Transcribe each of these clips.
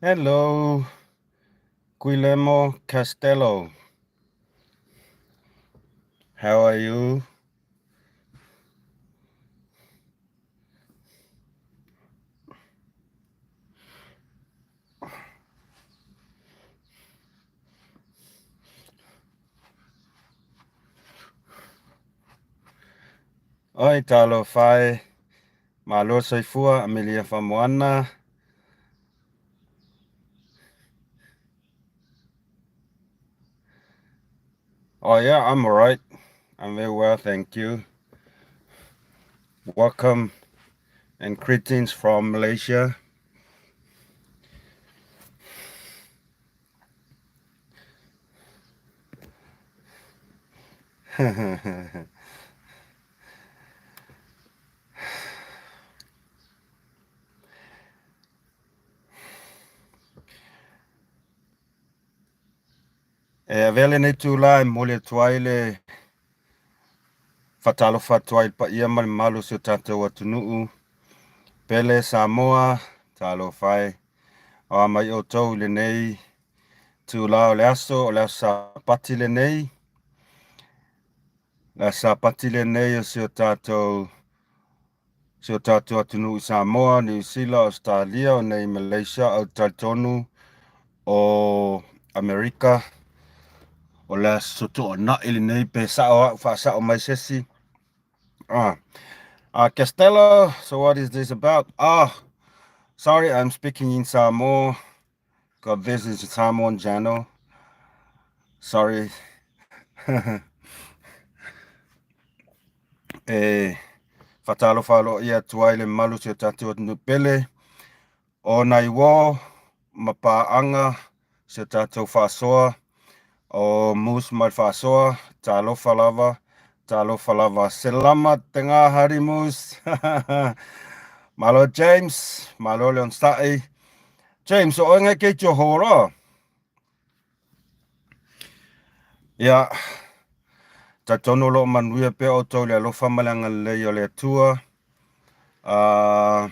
Hello, Guillermo Castello. How are you? Oi, talofa e. Malo soifua, Amelia Famoana. Oh yeah, I'm alright. I'm very well, thank you. Welcome and greetings from Malaysia. E avea lenei tula e momoli atu ai le faatalofa atu ai i le paia ma le mamalu o si o tatou atunuu. Pele Samoa, talofa e. Aoa mai outou i lenei tula o le aso, o le aso Sapati lenei. Le aso Sapati lenei o si o tatou si o tatou atunuu i Samoa, Niu Sila, Ausetalia, o nei Malaysia, au talitonu o Amerika. O le aso toanai lenei pe sao au faasao mai se isi. Ah, Castello, so what is this about? Ah, sorry, I'm speaking in Samoa. God, this is Samoan channel. Sorry. E faatalofa aloaia atu ai le mamalu o si o tatou atunuu pele o nai uo ma paaga si o tatou faasoa o Moose ma le faasoa. Talofa lava, talofa lava. Selamat tengah hari Moose. Malo James, malo le onosai. James, o oe ngai kei Johor o? Ia, talitonu o lo o manuia pea outou i le alofa ma le agalelei o le Atua. Uh,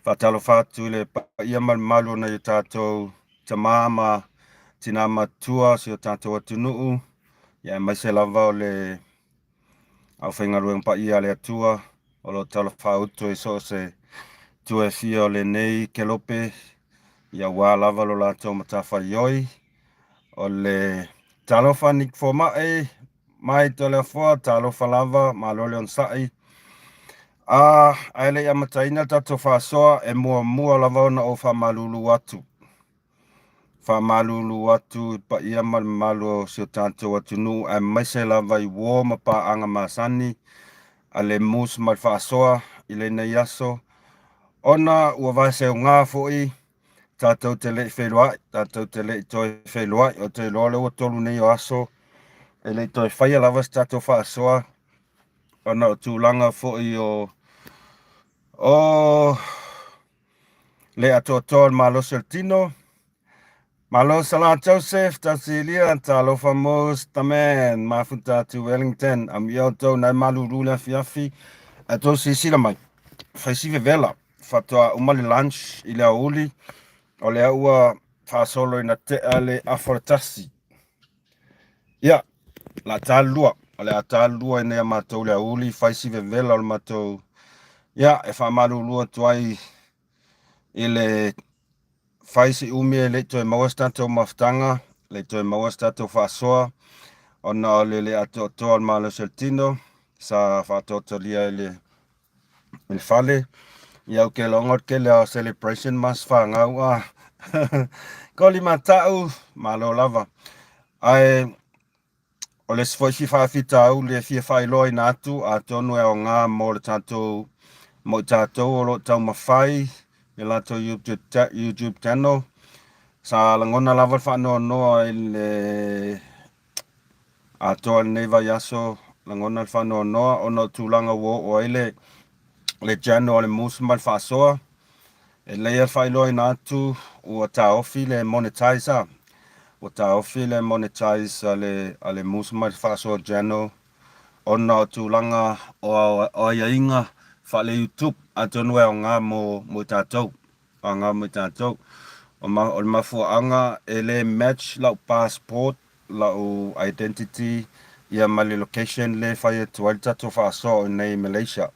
faatalofa atu i le paia ma le mamalu o nai o tatou tamā ma tinā matua o si o tatou atunuu, ia aemaise lava o le aufaigaluega paia a le Atua o lo o talafaauto i so o se itu e fia o lenei kelope, ia aua lava lo latou matafaioi. O le talofa Nick Foma'i mai Toleafoa, talofa lava, malo le onosai. A, ae le i amataina le tatou faasoa, e muamua lava ona ou faamalulu atu. Faamalulu atu i paia ma le mamalu o si o tatou atunuu aemaise lava i uo ma paaga masani a le Moose ma le Faasoa i lenei aso ona ua vaeseuga foi tatou te le i feiloai, tatou te le i toe feiloai. Ou te iloa o lea ua tolu nei o aso e le i toe faia lava se tatou faasoa ona o tulaga foi o o le atoatoa o le malosi o le tino. Malo Salah Joseph, Tausilia, Talofa Mos, the man, mafuta atu Wellington, amuia outou nai malulu le afiafi, ae tou silasila mai, fai si vevela, faatoa uma le lunch i le aoauli, o lea ua faasolo ina tea le afa o le tasi. Ia, la talulua, o le a talulua ina ia matou le aoauli, fai si vevela o le matou, ia, e faamalulu atu ai i le fai si umi e le i toe maua se tatou mafutaga, le i toe maua se tatou faasoa, ona o le le atoatoa o le malosi o le tino sa faatoatolia i le, i le fale. Ia ou te iloa o le tele o celebration ma aso fanau a. Koli matau, malo lava. Ae O le isi foi faafitauli e fia faailoaina atu, atonu e aoga mo le tatou, mo i tatou o lo o taumafai i latou YouTube, YouTube channel. Sa lagona lava le faanoanoa i le atoa i lenei vaiaso, lagona le faanoanoa ona o tulaga ua oo ai le le channel a le Mus ma le Faasoa. E lelei lava le faailoaina atu ua taofi le monetize a. Ua taofi le monetize a le a le Mus ma le Faasoa channel ona o tulaga o aiaiga faale-YouTube atonu e aoga mo mo i tatou. Aoga mo i tatou. O le mafuaaga e le match lau passport, lau identity ia ma le location lea e fai atu ai le tatou faasoa o i inei i Malaysia.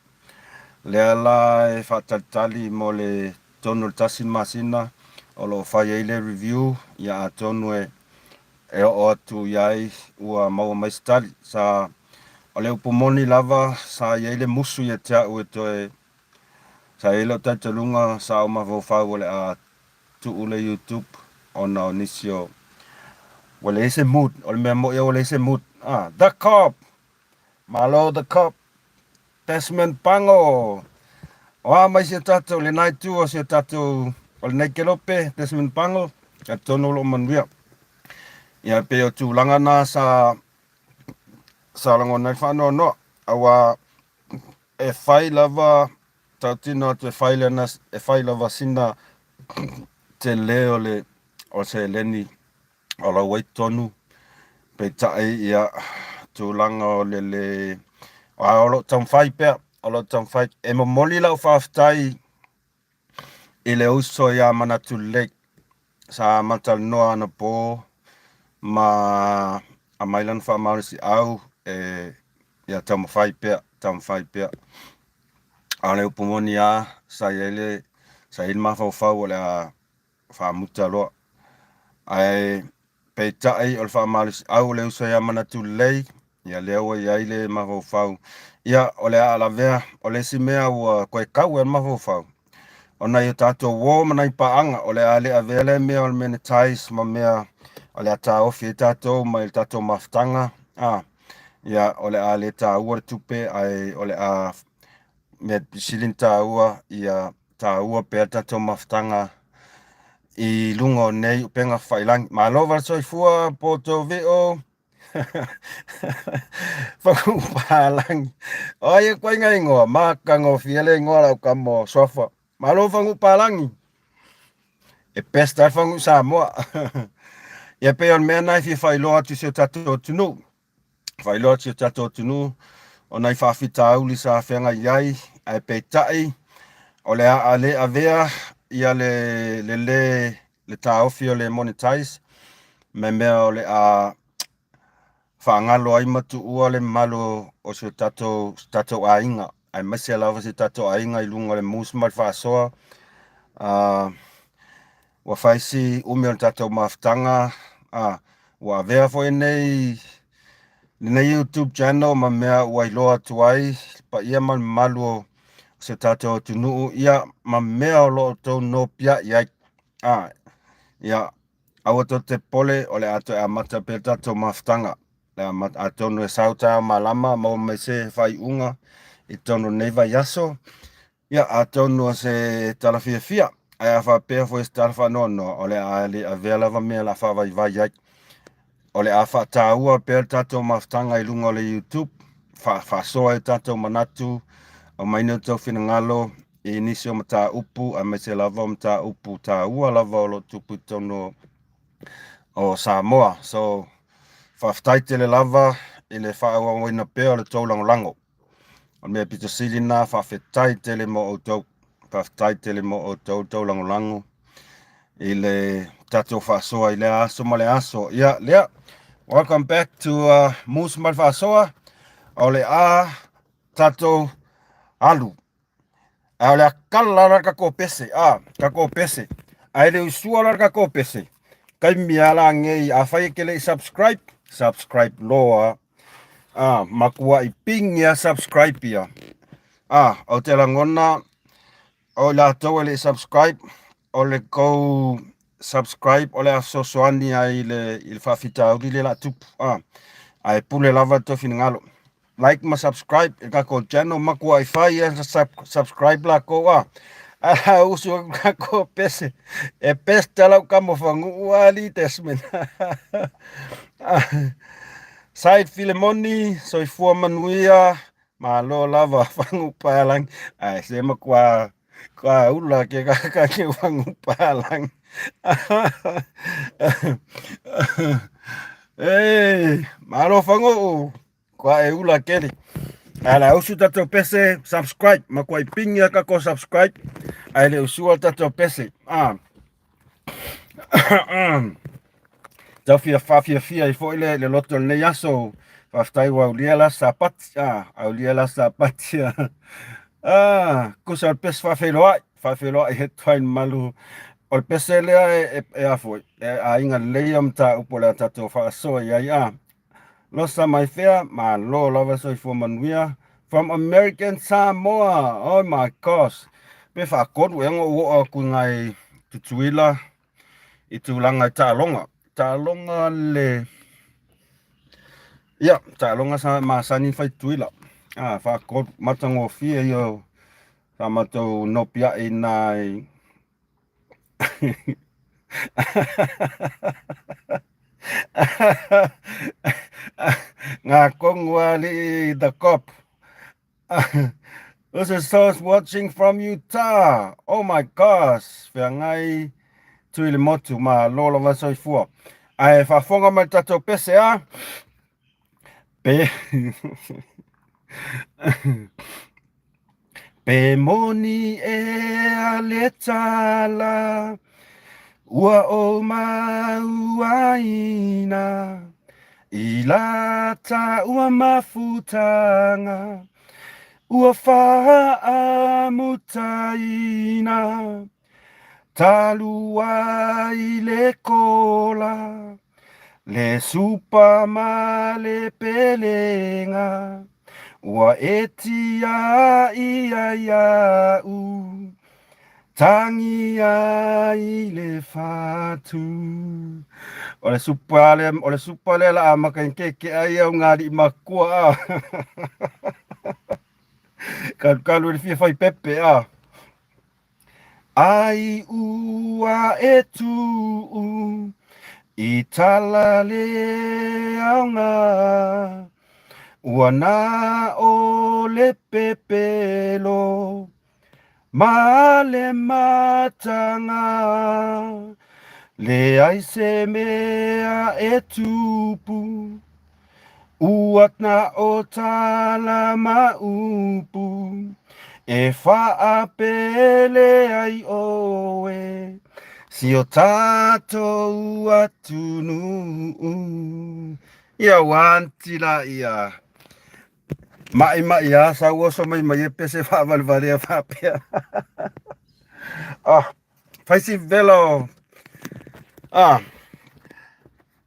Lea la e faatalitali mo le tonu o le tasi masina o lo o fai ai le review ia atonu e e oo atu i ai ua maua mai se tali. Sa o le upu moni lava sa i ai le musu ia te au e toe Sa i ai lou talitonuga sa ou mafaufau o le a tuu le YouTube ona o nisi o ua leai se mood, o le mea moi ua leai se mood. Ah, The Cop! Malo The Cop! Desmond Pango! O a mai si o tatou, lena itu o si o tatou, o lenei kelope, Desmond Pango, talitonu o loo manuia. Ia pei o tulaga na sa sa lagona ai le faanoanoa, aua e fai lava tautino atu e fai lena e fai lava sina tele o le o seleni o la ua i totonu peitai ia tulaga o le le a o lo o taumafai pea o lo o taumafai e momoli lau faafetai i le uso ia Manatu Lelei sa ma talanoa anapo ma aumai lana faamalosiau e ia taumafai pea, taumafai pea. A o le upu moni lava, sa i ai le, sa i ai le mafaufau o le a faamuta loa. Ae peitai o le faamalosiau o le uso ia Manatu Lelei, ia lea ua i ai le mafaufau. Ia o le a lavea, o le isi mea ua toe tau ai le mafaufau, o nai o tatou uo ma nai paaga, o le a le avea lea mea o le monetize ma mea o le a taofi ai tatou mai le tatou mafutaga, a, ia o le a le taua le tupe ae o le a mea sili ona taua ia taua pea le tatou mafutaga i luga o nei upega fafailagi. Malo vale soifua poto veo. Fagupalagi. O ai e koe ingoa? Matagofie le ingoa lau kama o Suafa. Malo Fagupalagi. E best ai Fagu Samoa. Ia pei o le mea na e fia faailoa atu i si o tatou atunuu. Faailoa atu i si o tatou atunuu o nai faafitauli sa feagai ai, ae peitai o le a le avea ia le le le le taofi o le monetize me mea o le a faagalo ai ma tuua le mamalu o si o tatou, si tatou aiga, aemaise lava si o tatou aiga i luga o le mus ma le faasoa. Ua fai si umi o le tatou mafutaga, ua avea foi nei lenei YouTube channel ma mea ua iloa atu ai le paia ma le mamalu o si o tatou atunuu, ia ma mea o lo o outou nopiai ai. Ia, aua tou te popole, o le a toe amata pea le tatou mafutaga. Le amata, atonu e sau taeao malama, maua mai se faaiuga i totonu o lenei vaiaso. Ia, atonu o se tala fiafia, ae a faapea foi o se tala faanoanoa, o le a le avea lava mea o le a faavaivai ai. O le a faataua pea le tatou mafutaga i luga o le YouTube, faasoa ai o tatou manatu, aumai ni outou finagalo i nisi o mataupu, aemaise lava o mataupu taua lava o lo o tupu i totonu o Samoa. So, faafetai tele lava i le faaauauina pea o le tou lagolago. O le mea pito sili lena, faafetai tele mo outou. Faafetai tele mo outou tou lagolago i le tatou faasoa i lea aso ma le aso. Ia, lea, welcome back to Moose ma le Faasoa. O le a tatou alu. Ae o le a kala la le tatou pese, a, tatou pese. Ae le usua la le tatou pese. Taimi a la nei, afai e te le i subscribe, subscribe loa. A, matuai ping ia subscribe ia. A, ou te lagona o i latou e le i subscribe, o le tou subscribe o le a fesoasoani ai i le, i le faafitauli lea o le a tupu. A, ae pule lava le tou finagalo. Like ma subscribe i le tatou channel, matuai fai ia subscribe latou a. A usu aku kako pese. E pesta lau kamo fangu'u ali Desmond. Said Filemoni, soifua manuia, malo lava fangu palangi. Ai se makua kua ula ke kaka ke fangu palangi. Ei, malo fangu'u. Kua e ula keli. Ae la usu tatou pese, subscribe. Ma kua i pingi a kako subscribe. Ae le usua tatou pese. Ah. Tau fia whawhiawhia i foi le, le loto lenei aso. Whawhitai wa aulia la sapati. Ah, aulia la sapati. Ah, kusa o le pese whawheloai. Whawheloai he tuain malu. O le pese lea e, e, e a foi. E a inga leia mta upo le tatou whaasoa i ai. Ah, Losa mai fea, malo lava soifua manuia. From American Samoa. Oh my gosh. Pe faatolu ea ona ou oo atu i ngai Tutuila i tulaga i taaloga. Taaloga le Ia, taaloga sa masani fai Tutuila. Ah, faatolu matagofie ia o sa matou nopiai i nai Ngā kongu alii the cop. This is Sauce watching from Utah. Oh my gosh. Feagai tui le motu ma lola va soifua. Ae faafofoga mai le tatou pese a. Pe Pe moni ea le tala ua ou mauaina I la taua mafutaga ua faamutaina Talu ai le kola Le supa ma le pelega Ua e tiai ai iaʻu Tangi ai le fatu O le supa le, o le supa lea la amata i keke'a ia o ngā ali'i makua a. Kalukalu i le fia fai pepe a. Ai ua e tuu i tala le aoga Ua na o le pepelo ma le mataga Leai se mea e tupu Ua na o tala ma upu e faapele ai ʻoe si o tatou atunuu. Ia ua anti la ia. Maʻimaʻi a sau oso mai mai e pese faavalevalea faapea. Ah, fai si vela o. Ah,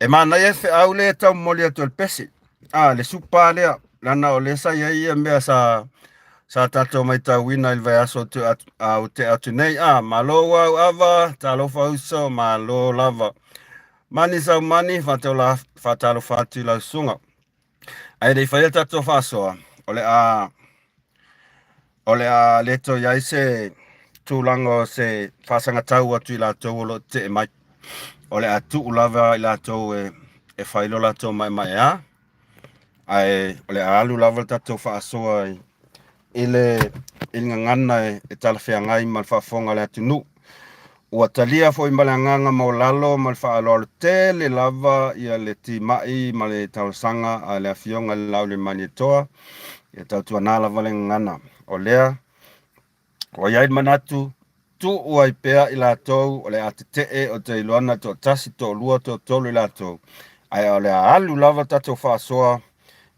E manaia feau lea e tau momoli atu e le pese. A, le supa lea, leaga o lea sa i ai ia mea sa sa tatou maitauina i le vaiaso atu, a, ua tea atu nei. A, malo ua au ava, talofa uso, malo lava. Mani sau mani, faataula, faatalofa atu i lau susuga. Ae le i faia le tatou faasoa, o le a o le a le toe i ai se tulaga o se faasagatau atu i latou o lo o tetee mai. O le a tuu lava i latou e, e fai lo latou maemaea, ae o le a alu lava le tatou faasoa i, i le, i le gagana e, e talafeagai ma le faafofoga a le atunuu. Ua talia foi ma le agaga maualalo ma le faaaloalo tele lava ia le timai ma le talosaga a le Afioga i le Laauliamalietoa, ia tautuana lava le gagana. O lea, ua i ai le manatu, tuu ai pea i latou o le a tetee o te iloa na toatasi, toalua, toatolu i latou, ae o le a alu lava tatou faasoa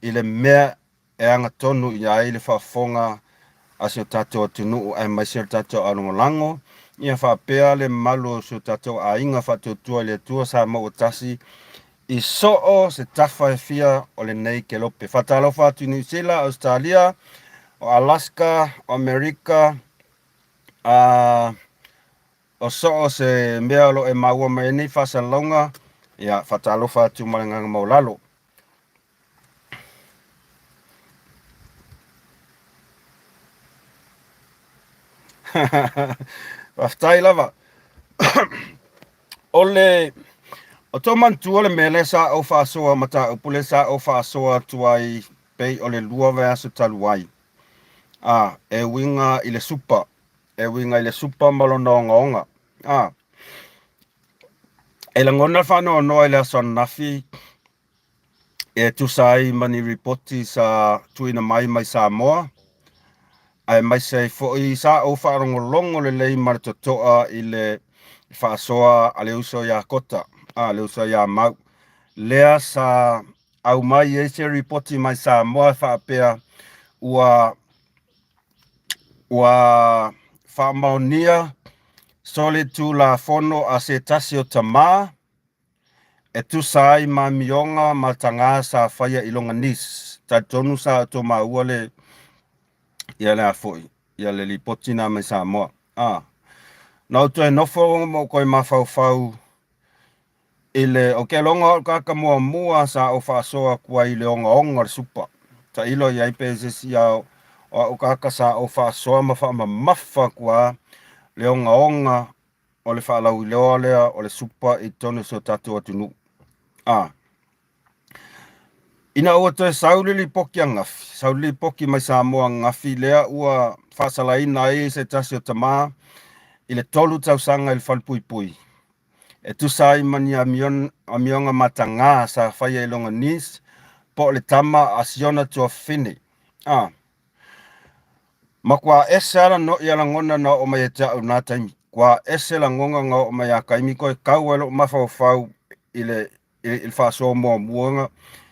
i le mea e agatonu i ai le faafofoga a si o tatou atunuu aemaise o le tatou alagolago, ia faapea le mamalu o si o tatou aiga faatuatua i le Atua sa maua tasi i soo se tafa e fia o lenei kelope. Faatalofa atu i Niu Sila, Ausetalia, o Alaska, o Amerika, a o soo se mea o lo o e maua mai ai nei faasalalauga, ia faatalofa atu ma le agaga maualalo. Faafetai lava. O le o tou manatua le mea lea sa ou faasoa mataupu lea sa ou faasoa atu ai pei o le lua vaiaso talu ai. A, e uiga i le supa, e uiga i le supa ma lona ogaoga. A, e lagona le faanoanoa i le aso ananafi e tusa ai ma ni ripoti sa tuuina mai mai Samoa, aemaise ai foi sa ou faalogologo lelei ma le totoa i le faasoa a le uso ia Kota, a le uso ia Mau, lea sa aumai ai se ripoti mai Samoa e faapea ua ua faamaonia solitulafono a se tasi o tamā e tusa ai ma amioga ma taga sa faia i lona niece. Talitonu sa outou maua le ia le a foi ia le lipoti na mai Samoa. A na ou toe nofo ma ou toe mafaufau i le o ke loga o ka ka muamua sa ou faasoa atu ai i le ogaoga o le supa. Tailo i ai pe se isi a o au kaka sa ou faasoa ma faamamafa atu a le ogaoga o le faalauiloa lea o le supa i totonu o si o tatou atunuu. A ina ua toe sau le lipoki ananafi, sau le lipoki mai Samoa ananafi lea ua faasalaina ai se tasi o tamā i le 3 tausaga i le falepuipui e tusa ai ma ni amioga matagā sa faia i lona niece po o le tama a siona tuafafine. A Matua ese lava ia lagona na oo mai ia te au i lena taimi. Ua ese lagona na oo mai ia taimi toe tau ai lou mafaufau i le i le faasoa muamua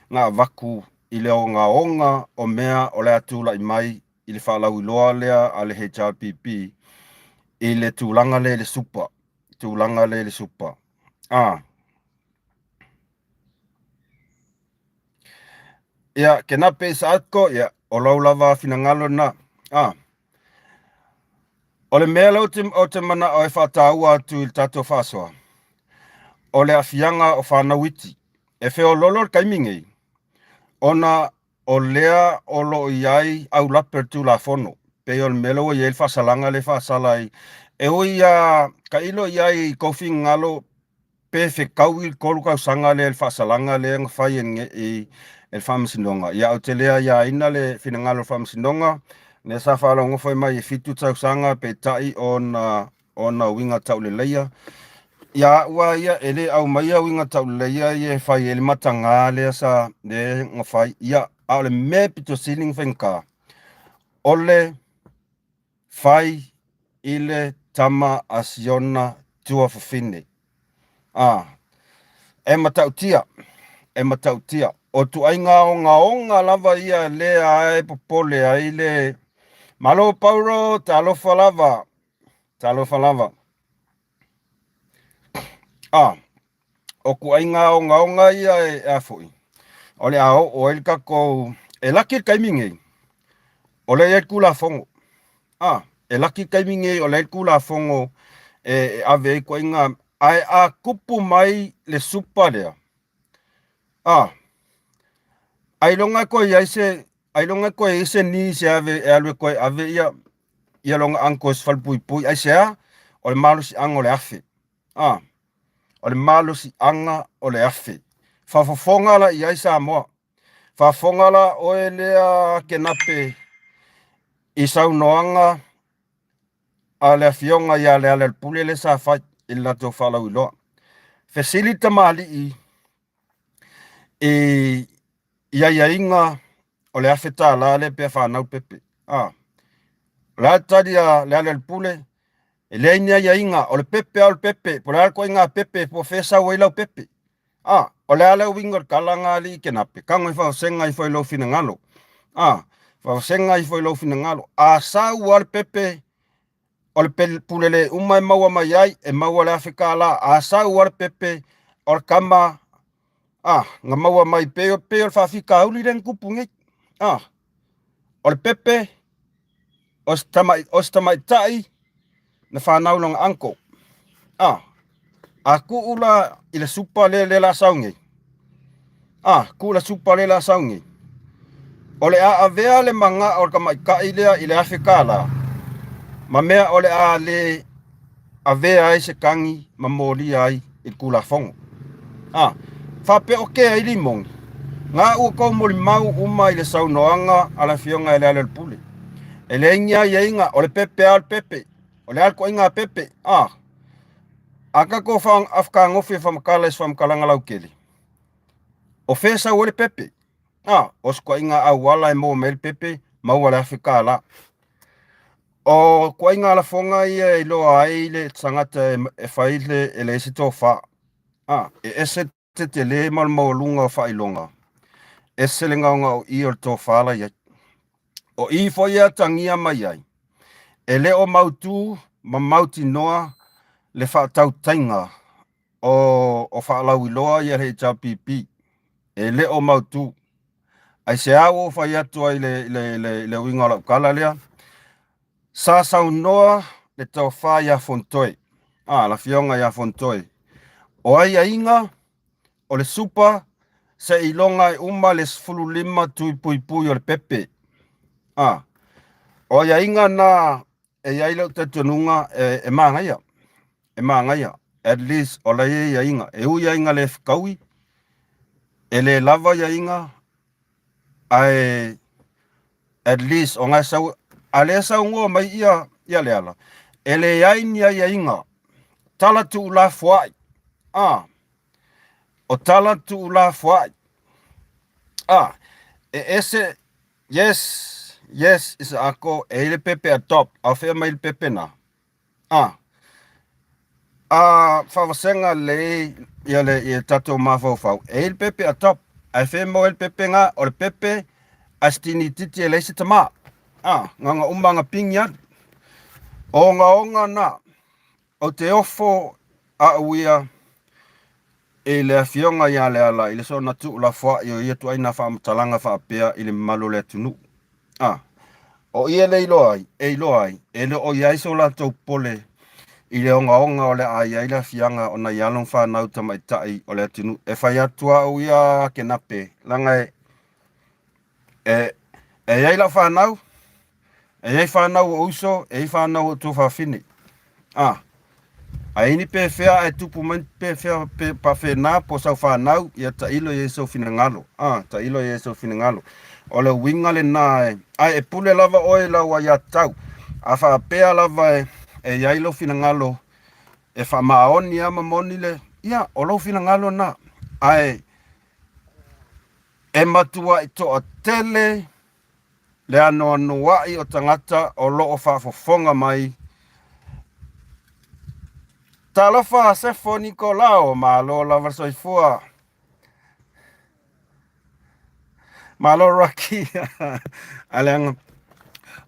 na avatu i le ogaoga o mea o le a tulai mai i le faalauiloa lea a le HRPP i le tulaga lea i le supa, tulaga lea i le supa. A. Ia, ke na pe sa ko, ia, o lau lava finagalo na. A. O le mea lea ou te manao e faataua atu i le tatou faasoa, o le aafiaga o fanau iti. E feoloolo le taimi nei, ona o lea o lo o i ai aulape o le Tulafono, pei o le mea lea ua i ai le faasalaga lea e faasala ai. E ui lava tailo i ai i tou finagalo pe fetaui le 3 tausaga lea i le faasalaga lea na fai e le Faamasinoga. Ia, ou te le aiaina le finagalo o le Faamasinoga, lea sa faalogo fai mai e 7 tausaga, peitai ona ona uiga tauleleia. Ia au lava ia, e le aumaia uiga tauleleia ia e fai ai le mataga lea sa lea na fai. Ia, a o le mea pito sili ona faigata, o le fai i le tama a Siona tuafafine. A, e matautia, e matautia. O ituaiga ogaoga lava ia lea e popole ai le Malo Paulo, talofa lava, talofa lava. A, o ituaiga ogaoga ia e a foi, o le a oo ai le tatou, e laki le taimi nei, o lea e i ai le Tulafono. A, e laki le taimi nei o lea e i ai le Tulafono e ave ai ituaiga, ae a tupu mai le supa lea, a, ailoga e toe i ai se, ailoga e toe i ai se niece e ave, e alu e toe ave ia, ia lona uncle i se falepuipui, aisea? O le malosiaga o le afe. A, o le malosiaga o le afe. Faafofoga la i ai Samoa. Faafofoga la oe lea Kenape i saunoaga a le afioga ia Lealailepule lea sa fai i le latou faalauiloa. Fesili le tamalii i i aiaiga o le $1,000 lea pe a fanau pepe. A, o le a le tali a Lealailepule? E leai ni aiaiga, o le pepe lava o le pepe, po o le a le ituaiga pepe, po o fea e sau ai lau pepe. A, o le a le uiga o le tala lena alii Kenape? Tago e faavasega ifo i lou finagalo. A, faavasega ifo i lou finagalo. A sau lava le pepe, o le pule le uma e maua mai ai, e maua le $1,000. A sau lava le pepe, o le tama, a, na maua mai pei, pei o le faafitauli lea na tupu nei. A, o le pepe, o se tamai, o se tamaitai na fanau lona uncle. A, a tuu la i le supa lea lea la sau nei. A, tuu le supa lea la sau nei. O le a avea le magao o le tamaitai lea i le $1,000. Ma mea o le a le avea ai se tagi ma molia ai i le Tulafono. A, faapea o ke ai limoni, na ua tou molimau uma i le saunoaga a le Afioga i Lealailepule. E leai ni aiaiga, o le pepe lava o le pepe, o le a le ituaiga pepe, a. A tatou fetagofie e faamatala i se faamatalaga lautele, o fea e sau ai le pepe? A, o se ituaiga auala e maua mai ai le pepe, maua le $1000. O ituaiga lafoga ia e iloa ai le tagata e fai le e leai se tofa. A, e ese le tetele ma le maualuga o faailoga, ese le gaogaoia o le tofa la i ai. O i foi e atagia mai ai, e le o mautu ma mautinoa le faatautaiga o faalauiloa ia le HRPP, e le o mautu. Aisea ua ou fai atu ai i le uiga o lau tala lea? Sa saunoa le tofa ia Fonotoe, le afioga ia Fonotoe, o aiaiga o le supa seiloga e uma le 15 tui puipui o le pepe. O aiaiga na e i ai lou talitonuga e manaia, e manaia. At least o la e i ai aiaiga. E ui lava ina le fetaui, e le lava aiaiga, ae at least o na e sau, a lea e saunoa mai ia Leala, e leai ni aiaiga, tala tuulafoai, a, o tala tuulafoai, a, e ese. Yes, yes, Isaako, e i le pepe a Top, a o fea mai le pepe na? A, a faavasega lelei ia le ia tatou mafaufau, e i le pepe a Top, ae fea maua ai le pepe na? O le pepe a se tinititi e leai se tamā. A, na ona uma ona pigi alu. O ogaoga na, Ou te ofo au ia i le Afioga ia Leala i le soona tuulafoai o ia ituaiga faamatalaga faapea i le mamalu o le atunuu. A, o ia le iloa ai, e iloa ai, e le o i ai so latou popole i le ogaoga o le a i ai le aafiaga o nai alo ma fanau tamaitai o le atunuu. E fai atu au ia Kenape, leaga e, e, e i ai lau fanau, E i ai fanau o uso, e i ai fanau o tuafafine. A, a i ni pefea ae tupu mai ni pefea pe, paafena po o sau fanau, ia tailo i ai sou finagalo. A, tailo i ai sou finagalo. O le uiga lena e, ae e pule lava oe i lau aiatatau. A faapea lava e, e i ai lou finagalo e faamaoni lava ma moni le, ia, o lou finagalo lena. Ae e matuai toatele le anoanoai o tagata o lo o faafofoga mai. Talofa Sefo Nikolao, malo lava le soifua. Malo Rocky. A leaga,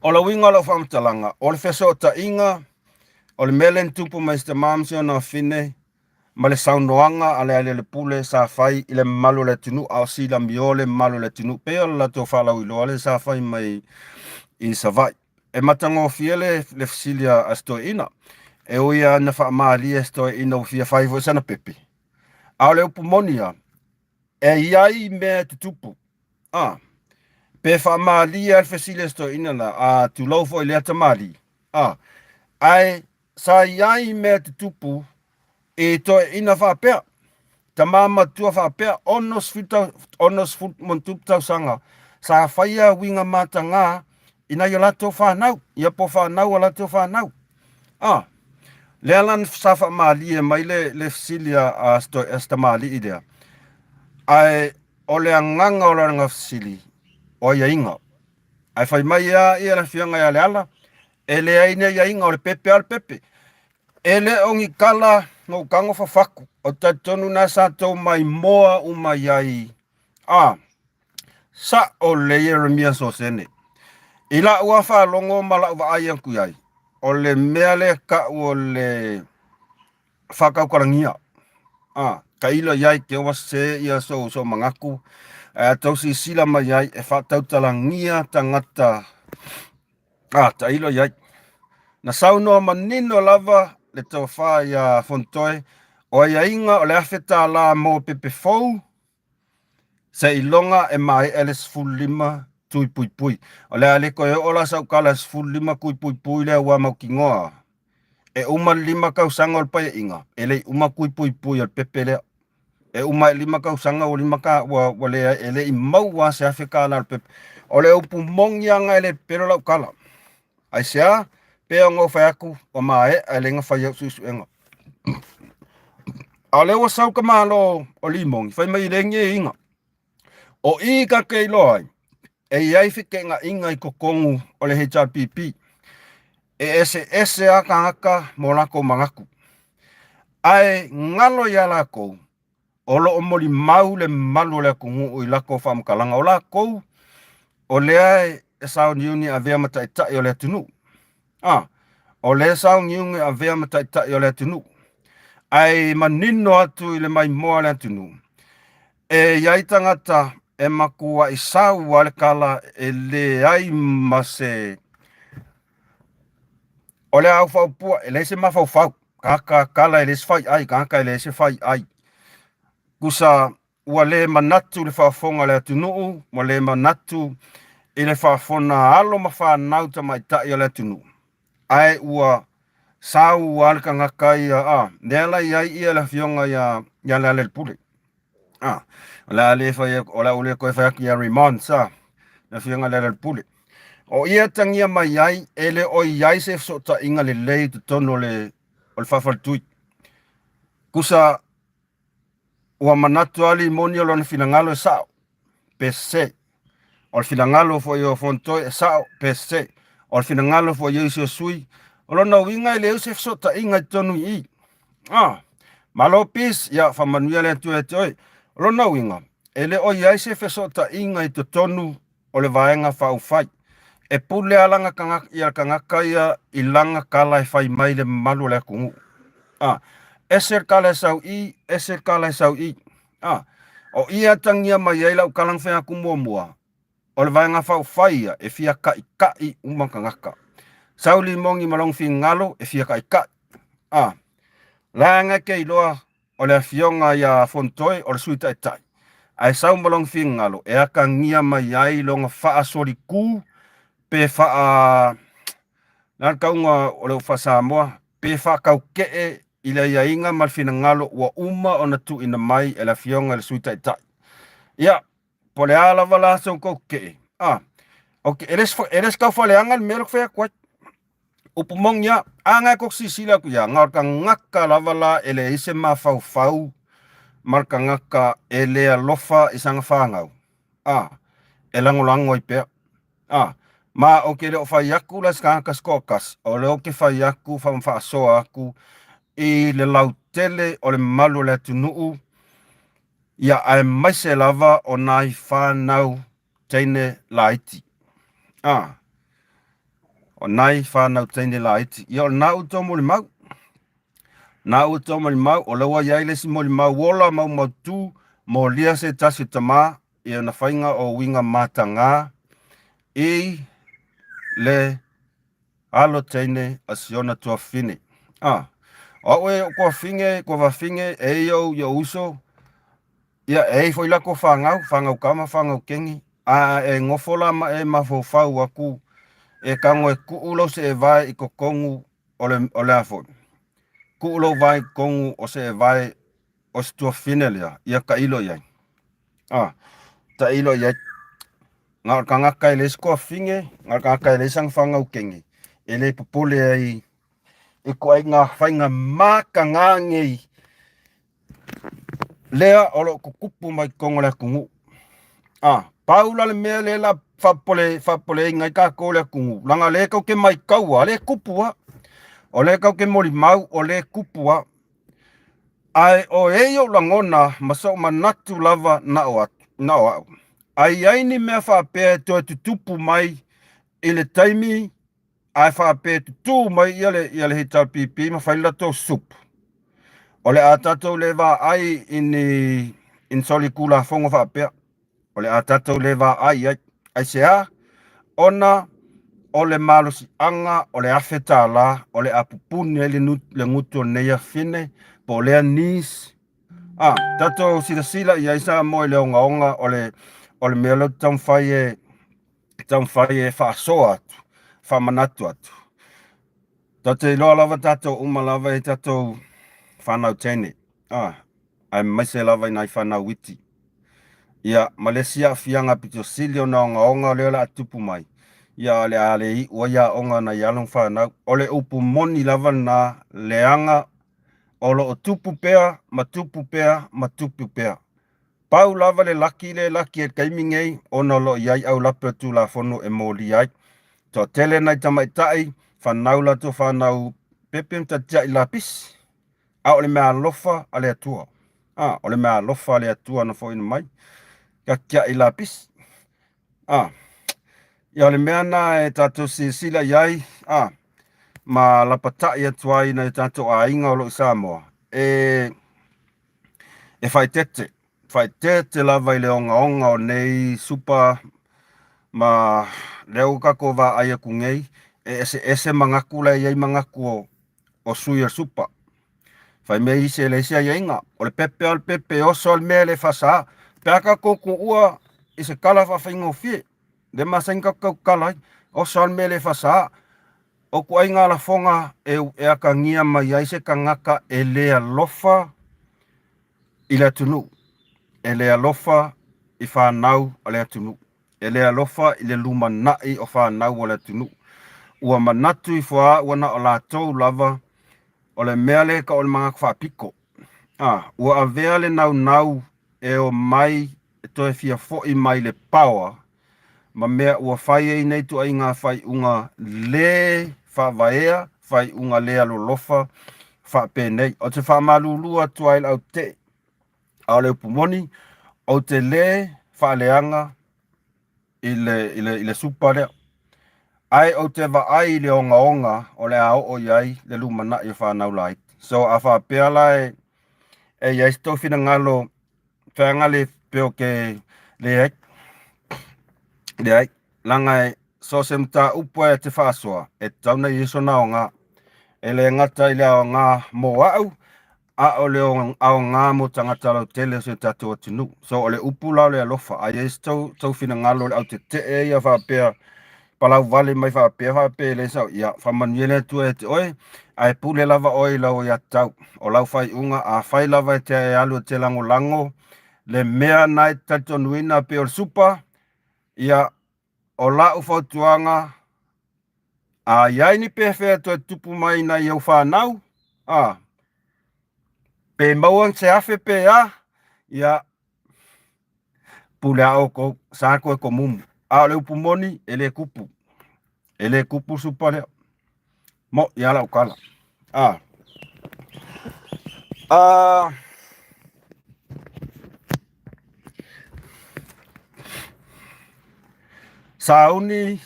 o le uiga o lau faamatalaga, o le fesootaiga, o le mea lea na tupu mai i si tama ma si ona afine, ma le saunoaga a Lealailepule sa fai i le mamalu o le atunuu, a o silamio le mamalu o le atunuu, pei o le latou faalauiloa lea sa fai mai i Savaii. E matagofie le, le fesili a si toeaina, e ui lava ina faamalie si toeaina ua fia fai foi sana pepe, a o le upu moni lava, e i ai mea e tutupu, a, pe faamalie lava le fesili a si toeaina la, a tulou foi i lea tamalii, a, ae Sa i ai mea tutupu i toeaiina faapea, tama matua faapea, 60 tausaga, sa faia uiga mataga i nai o latou fanau, ia po o fanau a latou fanau. A, lea la sa faamalie mai le, le fesili a, a se tamalii lea, ae o le agaga o lana fesili, o aiaiga. Ae fai mai lava ia le afioga ia Leala, E leai ni aiaiga o le pepe a o le pepe. E le o ni tala na ou tago fafatu. Ou te talitonu na sa tou maimoa uma i ai. A, sa'o lelei Ieremia Sosene. I la'u lava faalogo ma la'u vaai atu i ai, o le mea lea ta'u o le faatautalagia. A, tailo i ai te ua sese ia sou, sou manatu, ae a tou silasila mai ai e faatautalagia tagata. A, tailo i ai. Na saunoa manino lava le tofa iā Fonotoe, o aiaiga o le $1000 mo pepe fou, seiloga e maea le 15. Tui Puipui. O le a le toe oo la sau tala 15 Tui Puipui lea ua mautinoa e uma le 5 tausaga o le Paeaiga, e le i uma Tui Puipui o le pepe lea. E uma i le 5 tausaga ua 5 ka ua ua leai e le i maua se $1000 o le pepe. O le upu moni lava lena e le pepelo lau tala. Aisea? Pei ona ou fai atu, ua maea e le na fai au suesuega. A o lea ua sau ka Malo o Limoni, fai mai e leai ni aiaiga. O i ka te iloa ai, e i ai feteenaiga i totonu o le HRPP. E eseese lava tagata ma o latou manatu. Ae galo ia latou, o lo o molimau le mamalu o le atunuu i latou faamatalaga. O latou, o lea e sauniuni e avea ma taitai o le atunuu. A, o lea e sauniuni e avea ma taitai o le atunuu. Ae manino atu i le maimoa a le atunuu, e i ai tagata e matuai sau lava le tala e leai ma se o le au faupua, e leai se mafaufau. Tagata tala e leai se faiai, tagata e leai se faiai. Tusa ua le manatu i le faafofoga a le atunuu, ua le manatu i le faafofoga a alo ma fanau tamaitai o le atunuu, ae ua sau lava le tagata ia, a, lea la i ai ia le afioga ia, ia Lealailepule. A, o le a le fai atu, o le a ou le toe fai atu ia Raymond, sa, le afioga Lealailepule. O ia e tagia mai ai, e le o i ai se fesootaiga lelei i totonu o le, o le faafaletui. Tusa Ua manatu lava Limoni o lona finagalo e sao, pe sese. O le finagalo foi o Fonotoe e sao, pe sese. O le finagalo foi o isi o sui, o lona uiga e leai se fesootaiga i totonu i i. Ah, malo peace, ia faamanuia le Atua ia te oe. O lona uiga, e le o i ai se fesootaiga i totonu o le Vaega Faaupufai. E pule lava lana tagata, ia tagata ia i lana tala e fai mai i le mamalu o le atunuu. A, ese le tala e sau i, ese le tala e sau i. A, o i e atagia mai ai lau tala na fai atu muamua, o le Vaega Faaupufai ia e fia taita'i uma tagata. Sau Limoni ma lona finagalo e fia taita'i. A, leaga e te iloa o le afioga ia Fonotoe o le Sui Taitai, ae sau ma lona finagalo e atagia mai ai lona faasolikū pe faa le a le tauga o le upu faa-Samoa, pe faataukee i le aiaiga ma le finagalo ua uma ona tuuina mai e le afioga i le Sui Taitai. Ia, po o le a lava la se tou kee, a, okay, e le e le se taufaleaga le mea lea ou te fai atu ai. Upu moni lava, a na e tou silasila atu ia, na o le tagata lava la e leai se mafaufau ma le tagata e le alofa i sana fanau, a, e lagolago ai pea. A, ma ou te le o fai atu la i se tagata se toatasi, o lea ou te fai atu faasoa atu i le lautele o le mamalu o le atunuu, ia aemaise lava o nai fanau teine laiti. A, o nai fanau teine laiti. Ia o lena outou molimau. Na outou molimau, o lea ua i ai le isi molimau ola maumautu, molia se tasi o tama i ona faiga o uiga mataga i le alo teine a si ona tuafafine. A, o au e o tuafafine, tuafafine e ia ou i ou uso, ia e ai foi latou fanau, fanau tama, fanau teine, a e nofo la ma e mafaufau atu e tago e tuu lou seevae i totonu o le, o le a foi, tuu lou vae i totonu o seevae o se tuafafine lea, ia tailo i ai. A, tailo i ai. Na o le tagata e leai se tuafafine, na o le tagata e leai sana fanau teine, e le popole ai i ituaiga faiga mataga nei lea o lo o tutupu mai totonu o le atunuu. A, pau la le mea lea la faapopole, faapopoleina ai tatou le atunuu, leaga o lea tou te maitaua, o lea e tupu lava. O lea tou te molimau, o lea e tupu lava. Ae o e i ou lagona ma sou manatu lava na o atu, na o au. A i ai ni mea faapea e toe tutupu mai i le taimi ae faapea e tutū mai ia le, ia le HRPP ma fai le latou sup, o le a tatou le vaai i ni, i ni solitulafono faapea. O le a tatou le vaai ai. Aisea? Ona o le malosiaga o le $1000 o le a pupuni ai le, le gutu o lenei afine po o lea niece. A, tatou silasila i ai Samoa i le ogaoga o le, o le mea lea ou te taumafai e. taumafai e faasoa atu, faamanatu atu. Tatou te iloa lava tatou uma lava i tatou fanau teine, ah, aemaise lava i nai fanau iti. Ia, ma le isi aafiaga pito sili ona ogaoga lea o le a tupu mai, ia o le a le iu ai aoga a nai alo ma fanau. O le upu moni lava lena, leaga o lo o tupu pea ma tupu pea ma tupu pea. Pau lava le laki lea e laki ai i le taimi nei ona o lo o i ai aulape o le Tulafono e molia ai. Toatele nai tamaitai, fanau latou fanau pepe ma tatiai lapisi, a o le meaalofa a le Atua. A, o le meaalofa a le Atua na foaiina mai, tatiai lapisi. A, ia o le mea na e tatou silasila i ai, a, ma lapatai atu ai i nai o tatou aiga o lo o i Samoa, e E faaeteete, faaeteete lava i le ogaoga o nei supa ma lea ua tatou vaai atu nei, e eseese manatu la e i ai manatu o, o sui o le supa. Fai mai isi e leai se aiaiga, o le pepe lava o le pepe, e oso lava le mea e le faasa. Pe a tatou tuua i se tala faafaigofie, lea e masani ona tatou tautala ai, oso lava le mea e le faasa. O ituaiga lafoga e atagia mai ai se tagata e le alofa i le atunuu, e le alofa i fanau a le atunuu, e le alofa i le lumanai o fanau a le atunuu. Ua manatu ifo lava ua na o latou lava o le mea lea e tau o le manatu faapito. A, ua avea le naunau e omai e toe fia foi mai le power ma mea ua fai ai nei ituaiga faaiuga le faavaea, faaiuga le alolofa faapenei. Ou te faamalulu atu ai i le autee, a o le upu moni, ou te le faaleaga i le, i le, i le supa lea. Ae ou te vaai i le ogaoga o le a oo i ai le lumanai o fanau laiti. So a faapea la e, e i ai se tou finagalo feaga le pe o ke leai leai leaga e so o se mataupu e te faasoa e tatau ona i ai sona aoga e le gata i le aoga mo au a o le aoga mo tagata lautele o si o tatou atunuu. So o le upu la o le alofa a i ai se tou, tou finagalo o le autetee ia faapea palau vale mai faapea faapea e le sao, ia faamanuia le Atua ia te oe, ae pule lava oe i lau aiatatau. O lau faaiuga, afai lava e te alu e te lagolago le mea na e te talitonuina pei o le supa, ia o lau fautuaga, a i ai ni pefea e toe tupu mai nai au fanau, a, pe maua se afe pe a, ia Pule a oukou, sa koe komumu. A o le upu moni, e le kupu. E le kupu supa lea. Mo, ia lau tala. A. A. Sauni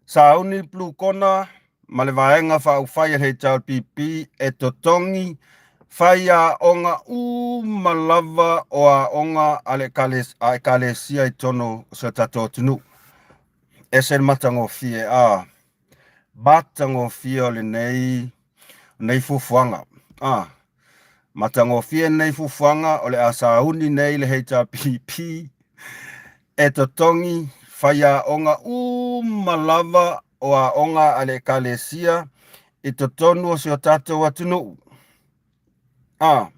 Sauni Blue Kona ma le Vaega Faaupufai a le HRPP e totogi faiaoga uma lava o aoga a le a Ekalesia i totonu o si o tatou atunuu. Ese le matagofie, a matagofie o lenei nei fuafuaga. A matagofie lenei fuafuaga o le a sauni nei le HRPP e totogi faiaoga uma lava o aoga a le Ekalesia i totonu o si o tatou atunuu. A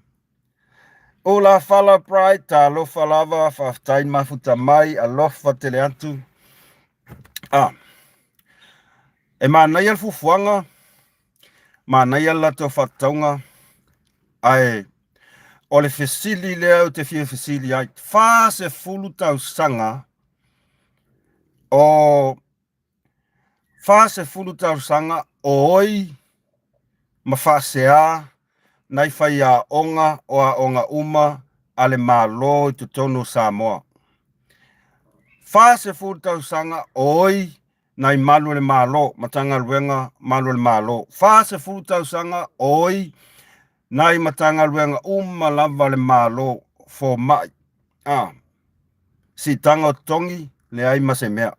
Ula fala Bright, talofa lava, faafetai mafuta mai, alofa tele atu. A e manaia le fuafuaga, manaia le latou faatatauga, ae o le fesili lea ou te fia fesili ai, 40 tausaga o 40 tausaga o oi ma faasea nai faiaoga o aoga uma a le Malo i totonu o Samoa. 40 tausaga o oi nai malu o le Malo, Matagaluega malu o le Malo. 40 tausaga o oi nai Matagaluega uma lava a le Malo, fomai, a, siitaga o totogi, leai ma se mea.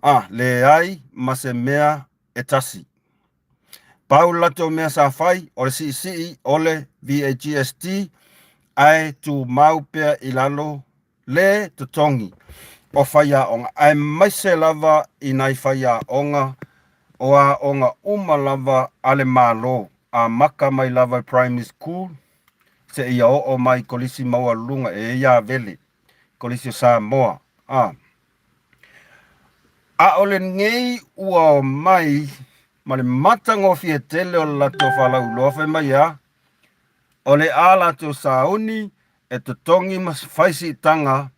A, leai ma se mea e tasi. Pau le latou mea sa fai, o le siisii o le VAGST, ae tumau pea i lalo le totogi. o faiaoga, aemaise lava i nai faiaoga o aoga uma lava a le Malo, amata mai lava i primary school seia oo mai i kolisi maualuluga e i ai Avele, Kolisi o Samoa. A. A o lenei ua omai ma le matagofie tele o le latou faalauiloa fai mai a, o le a latou sauni e totogi ma fai siitaga